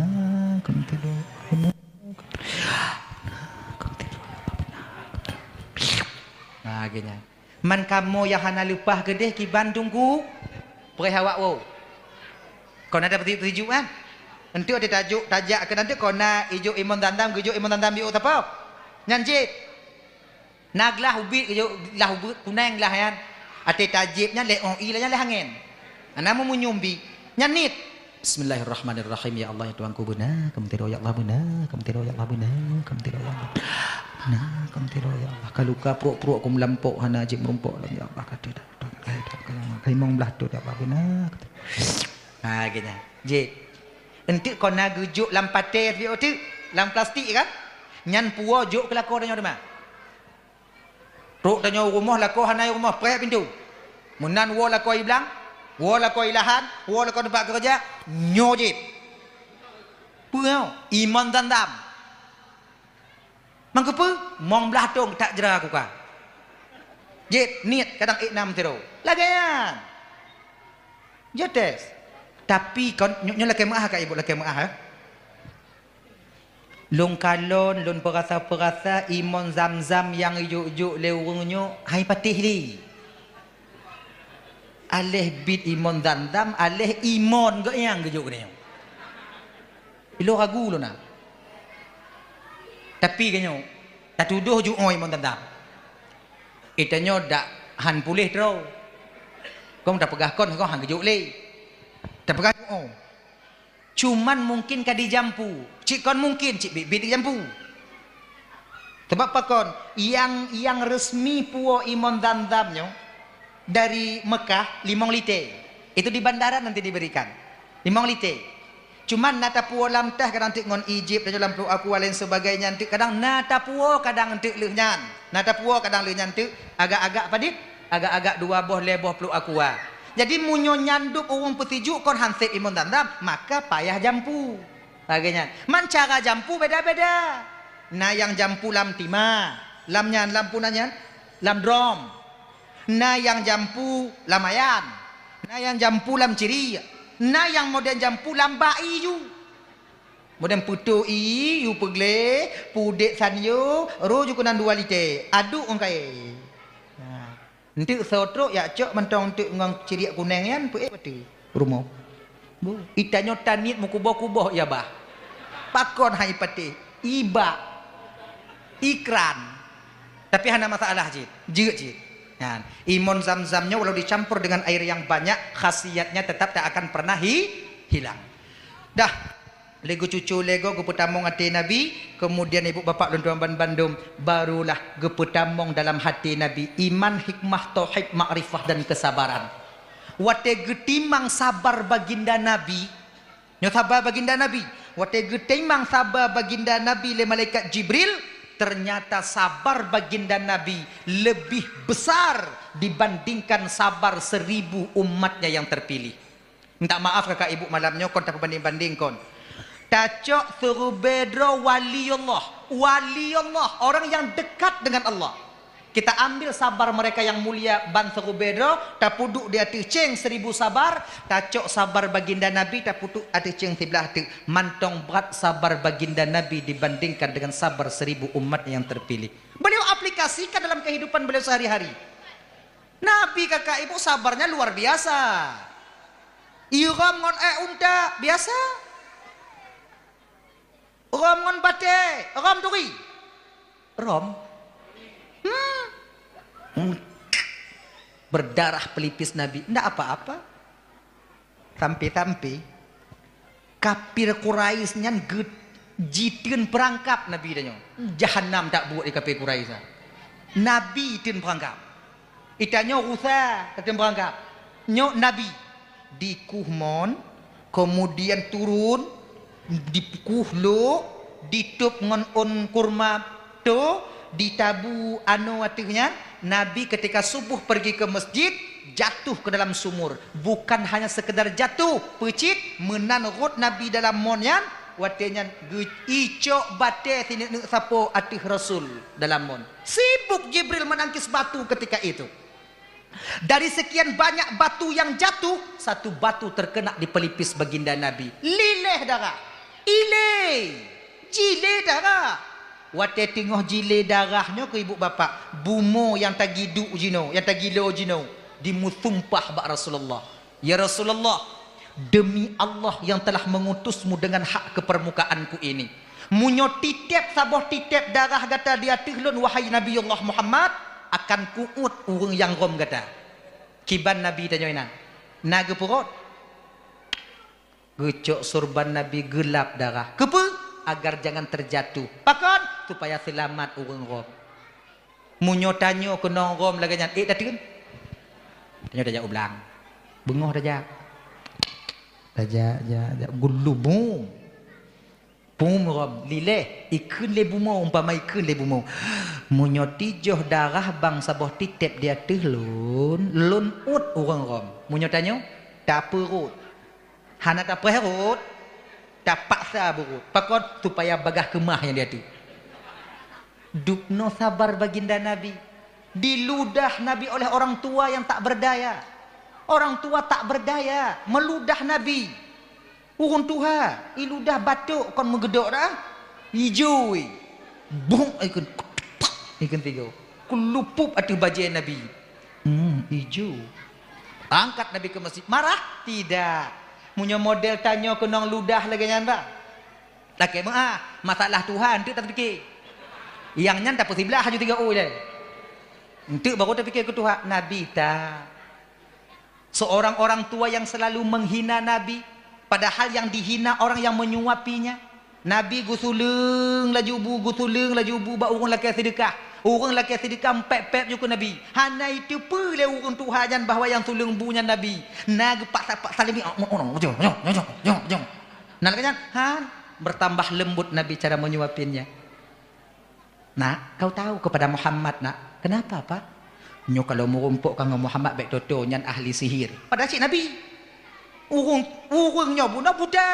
keu meusidroe, beuna, keu meusidroe ya Allah, beuna. Ha, geuhnyan. Man kamoe nyang hana leupah keudeh kiban teungku, preh awak woe. Kon ada peuti-, peutijok kan? Enteuk ada tajuk, tajak keu nanti kon na ijok imon Zamzam, geujok imon Zamzam di sapo? Nyan jép. Na glah ubit geujok, glah ubit kuneng glah nyan. Até tajép nyan lé ong i lah nyan lé angén. Ana meumunyum bi. Nyan niet. Bismillahirrahmanirrahim. Ya Allah, ya Tuhanku, beuna keu meusidroe ya Allah, beuna keu meusidroe ya Allah, beuna keu meusidroe ya Allah. Beuna keu meusidroe ya Allah. Ka luka pruek-pruek ku meulampok hana jeuet meurumpok lom ya Allah, ka teudak. Ka limong blaih thon ya Allah, beuna. Ha, geuhnyan. Jép. Enteuk kon na geujok lam paté, lam plastik kan? Nyan puwoe jok keu lakoe tanyoe teuma. Trok tanyoe u rumoh, lakoe hana i rumoh, preh pintoe. Meunan woe lakoe i blang, woe lakoe i lahan, woe lakoe teumpat keureuja, nyoe jép. Peue nyoe? Imon Zamzam. Mangkeupeue? Mong blaih thon that jra kuka. Jép, niet, kadang ék nam sidroe. Lagée nyan. Jeuet tes. Tapi kon, nyoe, nyoe lakée meuáh ka ibu, lakée meuáh, eh. Lôn kalon, lôn peurasa-peurasa imon Zamzam nyang ijok-jok lé ureuëng nyoe hai patéh lé. Aléh bit imon Zamzam, aléh imon geuh nyang geujok keunoe. Ilôn ragu lôn na. Tapi geuhnyoe, tatudoh jok imon Zamzam. Itanyoe dak han puléh droe. Kong tapeugah kon, kong han geujok lé. Tapeugah jok. Cuman mungkin ka dijampu. Cit kon mungkin, cit biet-biet dijampu. Sebab pakon, yang, yang resmi puwoe imon Zamzam nyoe dari Mekah limong lité. Itu di bandara nanti diberikan. Limong lité. Cuman na tapuwoe lam teh kadang teuk ngon ijib, dan lam pluek aqua lain sebagainya teuk kadang na tapuwoe kadang teuk lheueh nyan. Na tapuwoe kadang lheueh nyan teuk agak-agak padit, agak-agak dua boh, lhée boh pluek aqua. Jadi meunyoe nyan dub ureuëng peutijok kon han sép imon Zamzam, maka payah jampu. Lagée nyan. Man cara jampu beda-beda. Na nyang jampu lam timah, lam nyan, lam puna nyan, lam drom. Na nyang jampu lam ayan. Na nyang jampu lam ciri. Na nyang modern jampu lam bak ié ju. Modern peutoe ié ju peugleh, pudek sanyo, roh ju keunan dua lité. Aduk ong kaé. Nah. Enteuk soe trok yak cok mantong enteuk ngon ciriek kuneng nyan peuék bateue rumoh. Bu, itanyoe taniet meukuboh-kuboh ya bah. Pakon hai patéh? Ibak. Ikran. Tapi hana masalah cit. Jeuet cit. Nyan. Imon Zamzam nyoe walau dicampur dengan air yang banyak, khasiatnya tetap tak akan pernah hi-, hilang. Dah. Lé geucucu lé goe geupeutamong até Nabi, kemudian ibu bapak lôn tuan ban bandum, barulah geupeutamong dalam hati Nabi iman, hikmah, tauhid, makrifah, dan kesabaran. Watée geutimang sabar baginda Nabi, nyoe sabar baginda Nabi, watée geutimang sabar baginda Nabi lé malaikat Jibril, ternyata sabar baginda Nabi lebih besar dibandingkan sabar seribu umatnya yang terpilih. Minta maaf kakak ibu malam nyoe kon tapeubeunding-banding kon. Tacok seurubée droe wali Allah. Wali Allah, orang yang dekat dengan Allah. Kita ambil sabar mereka yang mulia ban seurubée droe, tapeuduek di ateueh céng seribu sabar, tacok sabar baginda Nabi, tapeuduek ateueh céng siblah teuk. Mantong brat sabar baginda Nabi dibandingkan dengan sabar seribu umat yang terpilih. Beliau aplikasikan dalam kehidupan beliau sehari-hari. Nabi kakak ibu sabarnya luar biasa. Iram ngon ék unta biasa. Rom ngon batée, rom turi. Rom. Hmm. Hmm. Berdarah pelipis Nabi. Ndak apa-apa. Sampai-sampai kafir Quraisy nyan geu-, jiteun peurangkap Nabi tanyoe. Jahanam tabuet di kafir Quraisy nyan. Nabi teun peurangkap. Itanyoe rusa tateun peurangkap. Nyoe Nabi dikuh mon, kemudian turun, dikuh lok, ditôb ngon ôn kurma to, ditabu anoe ateueh nyan. Nabi ketika subuh pergi ke masjid, jatuh ke dalam sumur. Bukan hanya sekedar jatuh, peucit, meunan rhot Nabi dalam mon nyan, watée nyan geu-, icok batée sineuk-neuk sapo ateueh Rasul dalam mon. Sibuk Jibril menangkis batu ketika itu. Dari sekian banyak batu yang jatuh, satu batu terkena di pelipis baginda Nabi. Lileh darah. Ilée. Jilée darah. Watée teungoh jilée darah nyoe keu ibu bapak, bumoe nyang tagiduek jinoe, nyang tagilo jinoe, dimeusumpah bak Rasulullah, "Ya Rasulullah, demi Allah yang telah mengutusmu dengan hak ke permukaanku ini, meunyoe titeb saboh titeb darah gata di ateueh lôn, wahai Nabiullah Muhammad, akan kuuet ureuëng nyang rom gata." Kiban Nabi tanyoe inan? Na geupeuruet? Geucok surban Nabi geulap darah. Keupeue? Agar jangan terjatuh. Pakon? Supaya seulamat ureuëng rom. Meunyoe tanyoe keunong rom lagée nyan, ék tateun? Tanyoe tajak u blang. Beungoh tajak. Tajak, jak, jak. Geulubu. Pum rom, lileh, ikheun lé bumoe, umpama ikheun lé bumoe. Meunyoe tijoh darah bang saboh titeb di ateueh lôn, lôn uet ureuëng rom. Meunyoe tanyoe, tapeuruet. Hana tapeureuet, tapaksa beureuet. Pakon? Supaya bagaih keumah nyang di ateueh. Dubnoe sabar baginda Nabi. Diludah Nabi oleh orang tua yang tak berdaya. Orang tua tak berdaya, meludah Nabi. Ureuëng tuha, iludah batok kon meugeudok dah. Ijo, bung ikun, ikun tiga. Keulupup ateueh bajée Nabi. Hmm, ijo. Angkat Nabi ke masjid. Marah? Tidak. Meunyoe model tanyoe keunong ludah lagée nyan, bah. Lakée meuah, masalah tuha enteuk tapike. Nyang nyan tapeusibelah aju tiga u ilée. Enteuk baru tapike keu tuha, Nabi ta. Seorang orang tua yang selalu menghina Nabi, padahal yang dihina orang yang menyuapinya. Nabi geusuleueng laju bu, geusuleueng laju bu bak ureuëng lakée seudeukah. Ureuëng lakée seudeukah mpép-pép ju keu Nabi. Hana iteupeue lé ureuëng tuha nyan bahwa nyang suleueng bu nyan Nabi. Na geupaksa-paksa lé mi, "Oh, oh, oh, jom, jom, jom, jom, jom, jom." Nah, lagée nyan, han, bertambah lembut Nabi cara menyuapinnya. "Nak, kau tahu kepada Muhammad, nak." "Kenapa, Pak?" "Nyoe kalau meurumpok ka ngon Muhammad, bék toto nyan ahli sihir." Padahal cit Nabi. Ureuëng, ureuëng nyoe bunoe buta.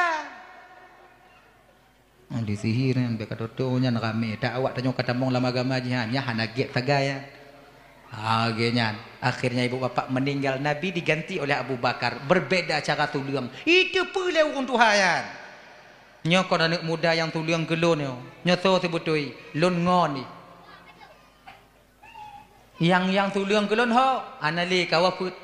Ahli sihir nyan bék ka toto nyan ramé. Tak awak tanyoe ka tamong lam agama jihan, nyan hana gét sagai nyan. Lagée nyan. Akhirnya ibu bapak meninggal, Nabi diganti oleh Abu Bakar. Berbeda cara tuleueng. Iteupeue lé ureuëng tuha nyan. Nyoe kon aneuëk muda nyang tuleueng keu lôn nyoe. Nyoe soe seubeutôi? Lôn ngon jih. Nyang, nyang tuleueng keu lôn ho, hana lé ka wafeuet.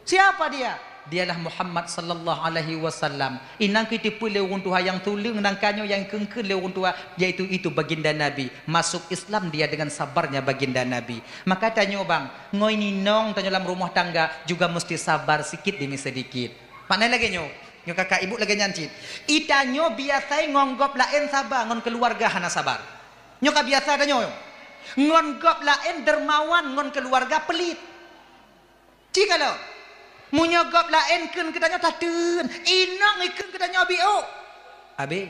Siapa dia? Dialah Muhammad sallallahu alaihi wasallam. Inan keuh teupeue lé ureuëng tuha nyang tuleueng nangka nyoe nyang kheun-kheun lé ureuëng tuha, yaitu itu baginda Nabi. Masuk Islam dia dengan sabarnya baginda Nabi. Maka tanyoe bang, ngon inong tanyoe lam rumoh tangga juga mesti sabar sikit demi sedikit. Makna lagée nyoe, nyoe kakak ibu lagée nyan cit. Itanyoe biasai ngon gob laén saba, ngon keuluwarga hana sabar. Nyoe ka biasa tanyoe. Ngon gob laén dermawan, ngon keuluwarga peulit. Ci ka lom. Meunyoe gob laén kheun keu tanyoe tateun, inong ikheun keu tanyoe biôk. Habéh.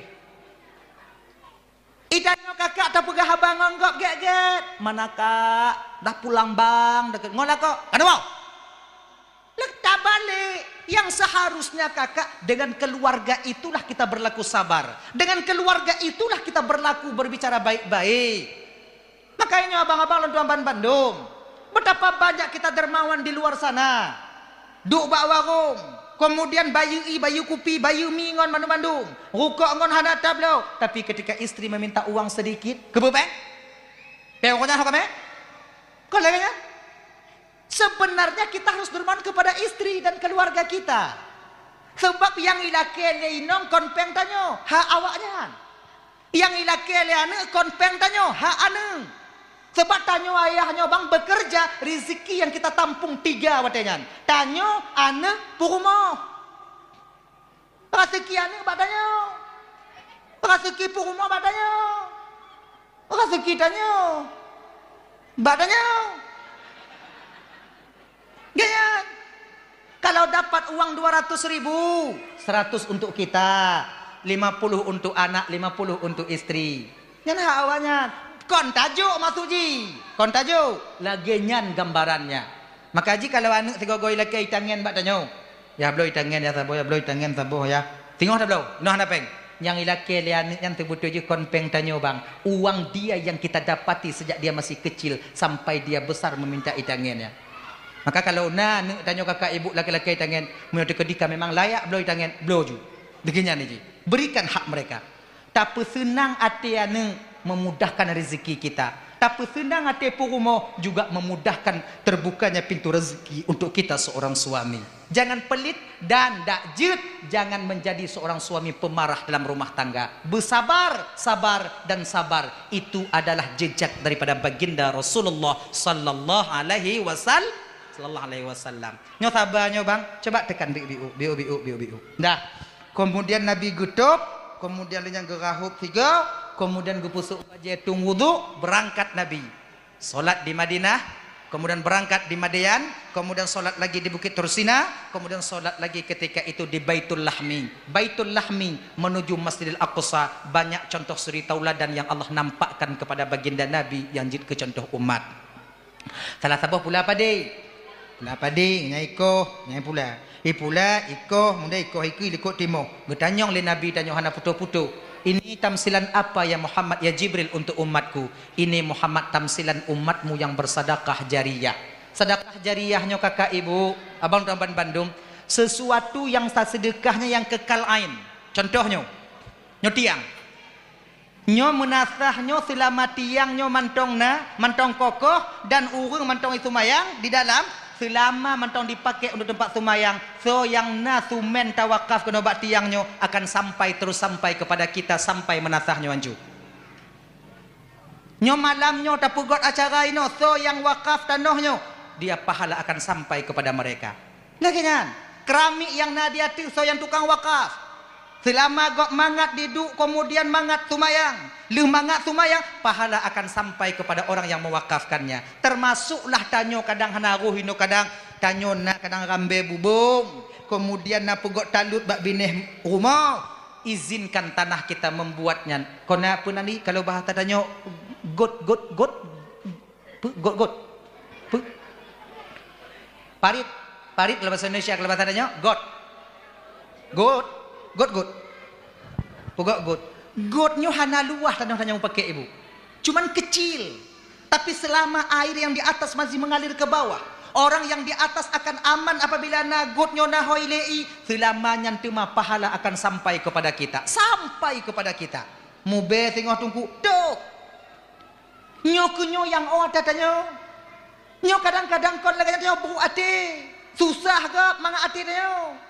Itanyoe kakak tapeugah haba ngon gob gét-gét. "Mana kak? Dah pulang bang?" Dekat ngon lakoe. Keunoe. Leuh tabalek. Yang seharusnya kakak, dengan keluarga itulah kita berlaku sabar. Dengan keluarga itulah kita berlaku berbicara baik-baik. Makanya abang-abang lôn tuan ban bandum, betapa banyak kita dermawan di luar sana. Duek bak warong, kemudian bayeue ie, bayeue kupi, bayeue mi ngon bandum-bandum. Rukok ngon hana tabloe, tapi ketika istri meminta uang sedikit, keubeubeh? Peurunyah kami? Kon lagée nyan? Sebenarnya kita harus dermawan kepada istri dan keluarga kita. Sebab nyang ilakée lé inong kon péng tanyoe, hak awaknyan. Nyang ilakée lé aneuëk kon péng tanyoe, hak aneuëk. Sebab tanyoe ayah nyoe bang bekerja, rezeki yang kita tampung tiga watée nyan. Tanyoe, aneuëk, peurumoh. Raseuki aneuëk bak tanyoe. Raseuki peurumoh bak tanyoe. Raseuki tanyoe bak tanyoe. Gaya. Kalau dapat uang dua ratus ribu, seratus untuk kita, lima puluh untuk anak, lima puluh untuk istri. Nyan hak awaknyan. Kon tajok maksud jih. Kon tajok. Lagée nyan gambarannya. Maka jih kalau aneuëk sigoe-goe ilakée itangen bak tanyoe, "Ya bloe itangen ya saboh, ya bloe itangen saboh ya." Singoh tabloe, inoe hana péng. Nyang ilakée lé aneuëk nyan teubeutôi jih kon péng tanyoe bang. Uang dia yang kita dapati sejak dia masih kecil sampai dia besar meminta itangen ya. Maka kalau na aneuëk tanyoe kakak ibu laki-laki itangen, meunyoe teukeudi ka memang layak bloe itangen, bloe ju. Degeunya ni jih. Berikan hak mereka. Tapeuseunang até aneuëk memudahkan rezeki kita. Tapeuseunang até peurumoh juga memudahkan terbukanya pintu rezeki untuk kita seorang suami. Jangan pelit dan dak jeuet, jangan menjadi seorang suami pemarah dalam rumah tangga. Bersabar, sabar, dan sabar. Itu adalah jejak daripada baginda Rasulullah sallallahu alaihi wasal-, sallallahu alaihi wasallam. Nyoe saba nyoe bang, coba tekan biu-biu, biu-biu, biu-biu. Dah. Kemudian Nabi geutôb, kemudian lheueh nyan geurahôb sigoe, kemudian geupeusôk bajée tueng wudhu, beurangkat Nabi. Solat di Madinah, kemudian beurangkat di Madian, kemudian solat lagi di Bukit Tursina, kemudian solat lagi ketika itu di Baitul Lahmi. Baitul Lahmi menuju Masjidil Aqsa, banyak contoh suri tauladan yang Allah nampakkan kepada baginda Nabi nyang jeuet keu contoh umat. Salah saboh pula padé. Pula padé, nyang ikoh, nyang pula. Ipula, ikoh, muda ikoh ikeu likot timoh. Geutanyong lé Nabi tanyoe hana putôh-putôh. "Ini tamsilan apa ya Muhammad, ya Jibril, untuk umatku?" "Ini Muhammad tamsilan umatmu yang bersadakah jariyah." Sadakah jariyah nyoe kakak ibu, abang dan ban bandum, sesuatu yang saseudekahnya yang kekal ain. Contoh nyoe, nyoe tiang. Nyoe meunasah nyoe seulama tiang nyoe mantong na, mantong kokoh, dan ureuëng mantong iseumayang di dalam, seulama mantong dipakai untuk teumpat seumayang, soe nyang na sumén tawakaf keunoe bak tiang nyoe akan sampai terus sampai kepada kita sampai meunasah nyoe anju. Nyoe malam nyoe tapeugöt acara inoe, soe nyang wakaf tanoh nyoe, dia pahala akan sampai kepada mereka. Lagée nyan, keramik nyang na di ateueh soe nyang tukang wakaf. Seulama gob mangat diduek, kemudian mangat seumayang. Lheueh mangat seumayang, pahala akan sampai kepada orang yang mewakafkannya. Termasuklah tanyoe kadang hana roh inoe kadang, tanyoe na kadang rambée bubông, kemudian na peugöt talut bak binéh rumoh. Izinkan tanah kita membuat nyan. Kona peue nan di, kalau bahasa tanyoe, got, got, got. Peu-, got, got. Peu-, parit. Parit kalau bahasa Indonesia, kalau bahasa tanyoe, got. Got. Got, got. Peugöt got. Got nyoe hana luwah tanoh tanyoe meupaké ibu. Cuman kecil. Tapi selama air yang di atas masih mengalir ke bawah, orang yang di atas akan aman apabila na got nyoe na hôi lé i, selama nyan teuma pahala akan sampai kepada kita. Sampai kepada kita. Mubée singoh teungku, tok. Nyoe keuh nyoe nyang ôt ata tanyoe. Nyoe kadang-kadang kon lagée nyan tanyoe brok até. Susah gob mangat até tanyoe.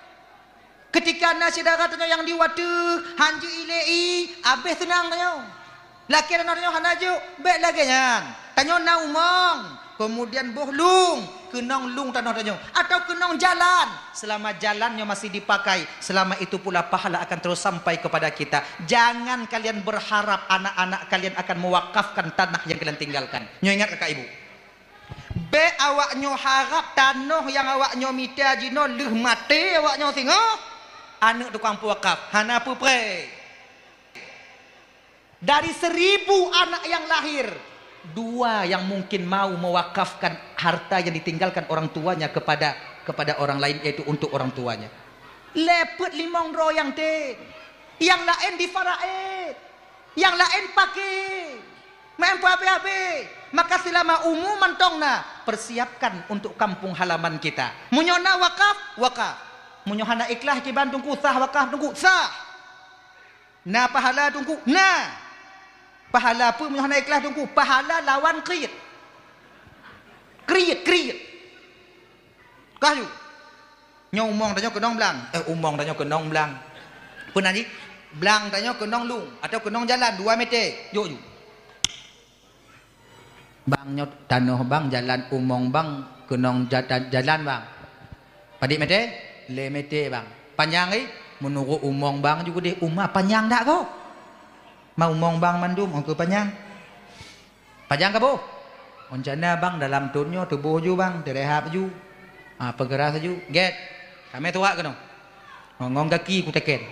Keutika na syedara tanyoe nyang di watée, han jeuet ilée i, abéh seunang tanyoe. Lakée tanoh tanyoe hana jok, bék lagée nyan. Tanyoe na umong, keumudian boh lueng, keunong lueng tanoh tanyoe, atawa keunong jalan. Selama jalan nyoe masih dipakai, selama itu pula pahala akan terus sampai kepada kita. Jangan kalian berharap anak-anak kalian akan mewakafkan tanah yang kalian tinggalkan. Nyoe ingat kakak ibu. Bék awak nyoe harab tanoh nyang awak nyoe mita jinoe lheueh maté awak nyoe singoh, aneuëk tukang peuwakaf, hana peupreh. Dari seribu anak yang lahir, dua yang mungkin mau mewakafkan harta yang ditinggalkan orang tuanya kepada, kepada orang lain, yaitu untuk orang tuanya. Lé peuet limong droe nyang tem. Nyang laén di Faraid. Nyang laén paké. Meu'en peuhabéh-habéh. Maka selama umu mantong na, persiapkan untuk kampung halaman kita. Meunyoe na wakaf, wakaf. Meunyoe hana ikhlas kiban teungku, sah wakaf teungku, sah. Na pahala teungku? Na. Pahala peue meunyoe hana ikhlas teungku? Pahala lawan kriet. Kriet, kriet. Kah ju. Nyoe umong tanyoe keunong blang. Eh, umong tanyoe keunong blang. Peue nan jih? Blang tanyoe keunong lueng atau keunong jalan dua meter, jok ju. Bang, nyoe tanoh bang, jalan umong bang, keunong ja-, jalan bang. Padit meter? Lhèe meter bang. Panyang, eh? Meunurot umong bang ju keudeh, uma panyang dak kok? Ma umong bang mandum, ongkeu panyang. Panyang ka boh? Rencana bang, dalam thon nyoe tuboh ju bang, teurehab ju. Ah, peugera ju. Gèt. Kamé tuwak keunoe. Ngon, ngon gaki kuteken.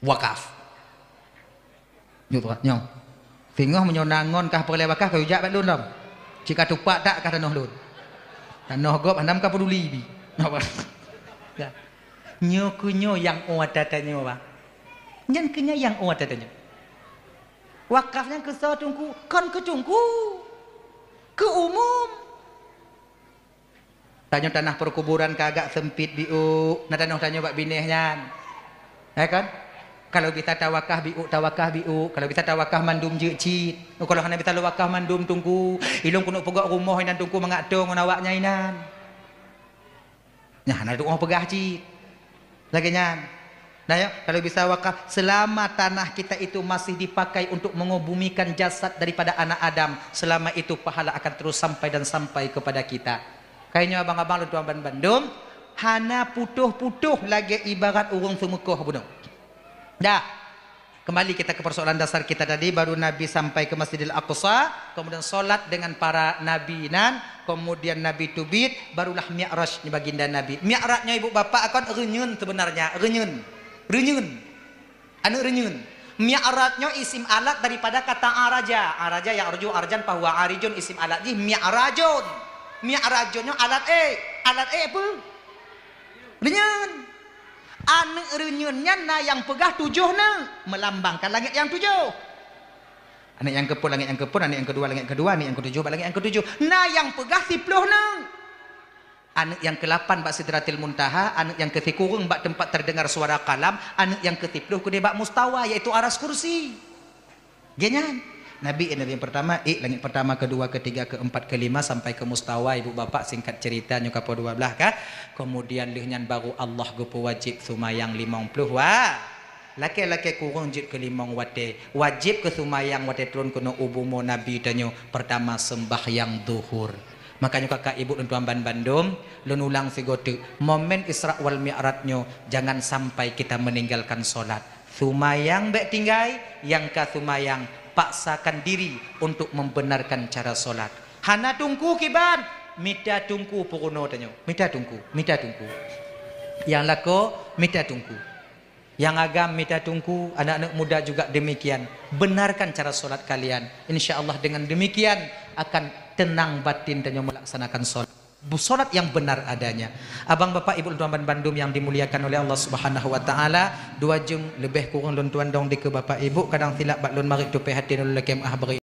Wakaf. Nyoe, nyoe. Singoh meunyoe na ngon kah peureulèe wakaf, kayue jak bak lôn lom. Cit ka tupak that kah tanoh lôn. Tanoh gob hana meukapeuduli bi. Ya. Nyoe keuh nyoe nyang ôt ata tanyoe, bah. Nyan keuh nyoe nyang ôt ata tanyoe. Wakaf nyan keu soe, Teungku? Kon keu Teungku. Keu umum. Tanyoe tanah perkuburan ka agak sempit, biôk. Na tanoh tanyoe bak binéh nyan. Ya kan? Kalau bisa tawakaf biôk, tawakaf biôk. Kalau bisa tawakaf mandum jeuet cit. Oh, kalau hana bisa lôn wakaf mandum, Teungku, ilôn keuneuk peugöt rumoh inan, Teungku, mangat toe ngon awaknyan inan. Nyan hana tuoh peugah cit. Lagèe nyan. Nah, ya, kalau bisa wakaf, selama tanah kita itu masih dipakai untuk mengebumikan jasad daripada anak Adam, selama itu pahala akan terus sampai dan sampai kepada kita. Kayèe nyoe abang-abang lôn tuan ban bandum, hana putôh-putôh lagèe ibarat ureueng seumeukoh bunoe. Dah. Kembali kita ke persoalan dasar kita tadi, baru Nabi sampai ke Masjidil Aqsa, kemudian sholat dengan para nabi nan, kemudian Nabi teubiet, barulah Mi'raj nyoe baginda Nabi. Mi'raj nyoe ibu bapak kon reunyeun sebenarnya, reunyeun. Reunyeun. Aneuk reunyeun. Mi'raj nyoe isim alat daripada kata araja. Araja ya'ruju arjan fahuwa arijun, isim alat jih mi'rajun. Mi'rajun nyoe alat ék. Alat ék peue? Reunyeun. Aneuk reunyeun nyan na nyang peugah tujoh neuk, meulambangkan langét nyang tujoh. Aneuk nyang keupeuet langét nyang keupeuet, aneuk nyang keudua langét keudua, aneuk nyang keutujoh bak langét nyang keutujoh. Na nyang peugah siploh neuk. Aneuk nyang keulapan bak Sidratil Muntaha, aneuk nyang keusikureueng bak teumpat terdengar suara kalam, aneuk nyang keusiploh keudeh bak mustawa, yaitu aras kursi. Geuh nyan. Nabi, Nabi nyang pertama, ék langét pertama, keudua, keutiga, keuempat, keulima, sampai keu mustawa, ibu bapak, singkat cerita, nyoe ka poh dua blah kah. Kemudian lheueh nyan baru Allah geupeuwajéb seumayang limong ploh wa-, lakèe-lakèe kureueng jeuet keu limong watèe. Wajéb keu seumayang watèe trôn keunoe u bumoe Nabi tanyoe, pertama sembahyang zuhur. Makajih kakak ibu lôn tuan ban bandum, lôn ulang sigoe teuk, momen Isra wal Mi'raj nyoe jangan sampai kita meninggalkan sholat. Seumayang bèk tinggai, nyang ka seumayang paksakan diri untuk membenarkan cara sholat. Hana teungku kiban, mita teungku peurunoe tanyoe. Mita teungku, mita teungku. Nyang lakoe, mita teungku. Nyang agam mita teungku, anak-anak muda juga demikian. Benarkan cara sholat kalian. Insya Allah dengan demikian akan tenang batin tanyoe melaksanakan sholat. Bu-, sholat yang benar adanya. Abang bapak ibu lôn tuan ban bandum yang dimuliakan oleh Allah Subhanahu wa taala, dua jeuem leubeh kureueng lôn tuan dong dikeue bapak ibu, kadang silap bak lôn marit tupèh até lôn lakèe meu'ah bri.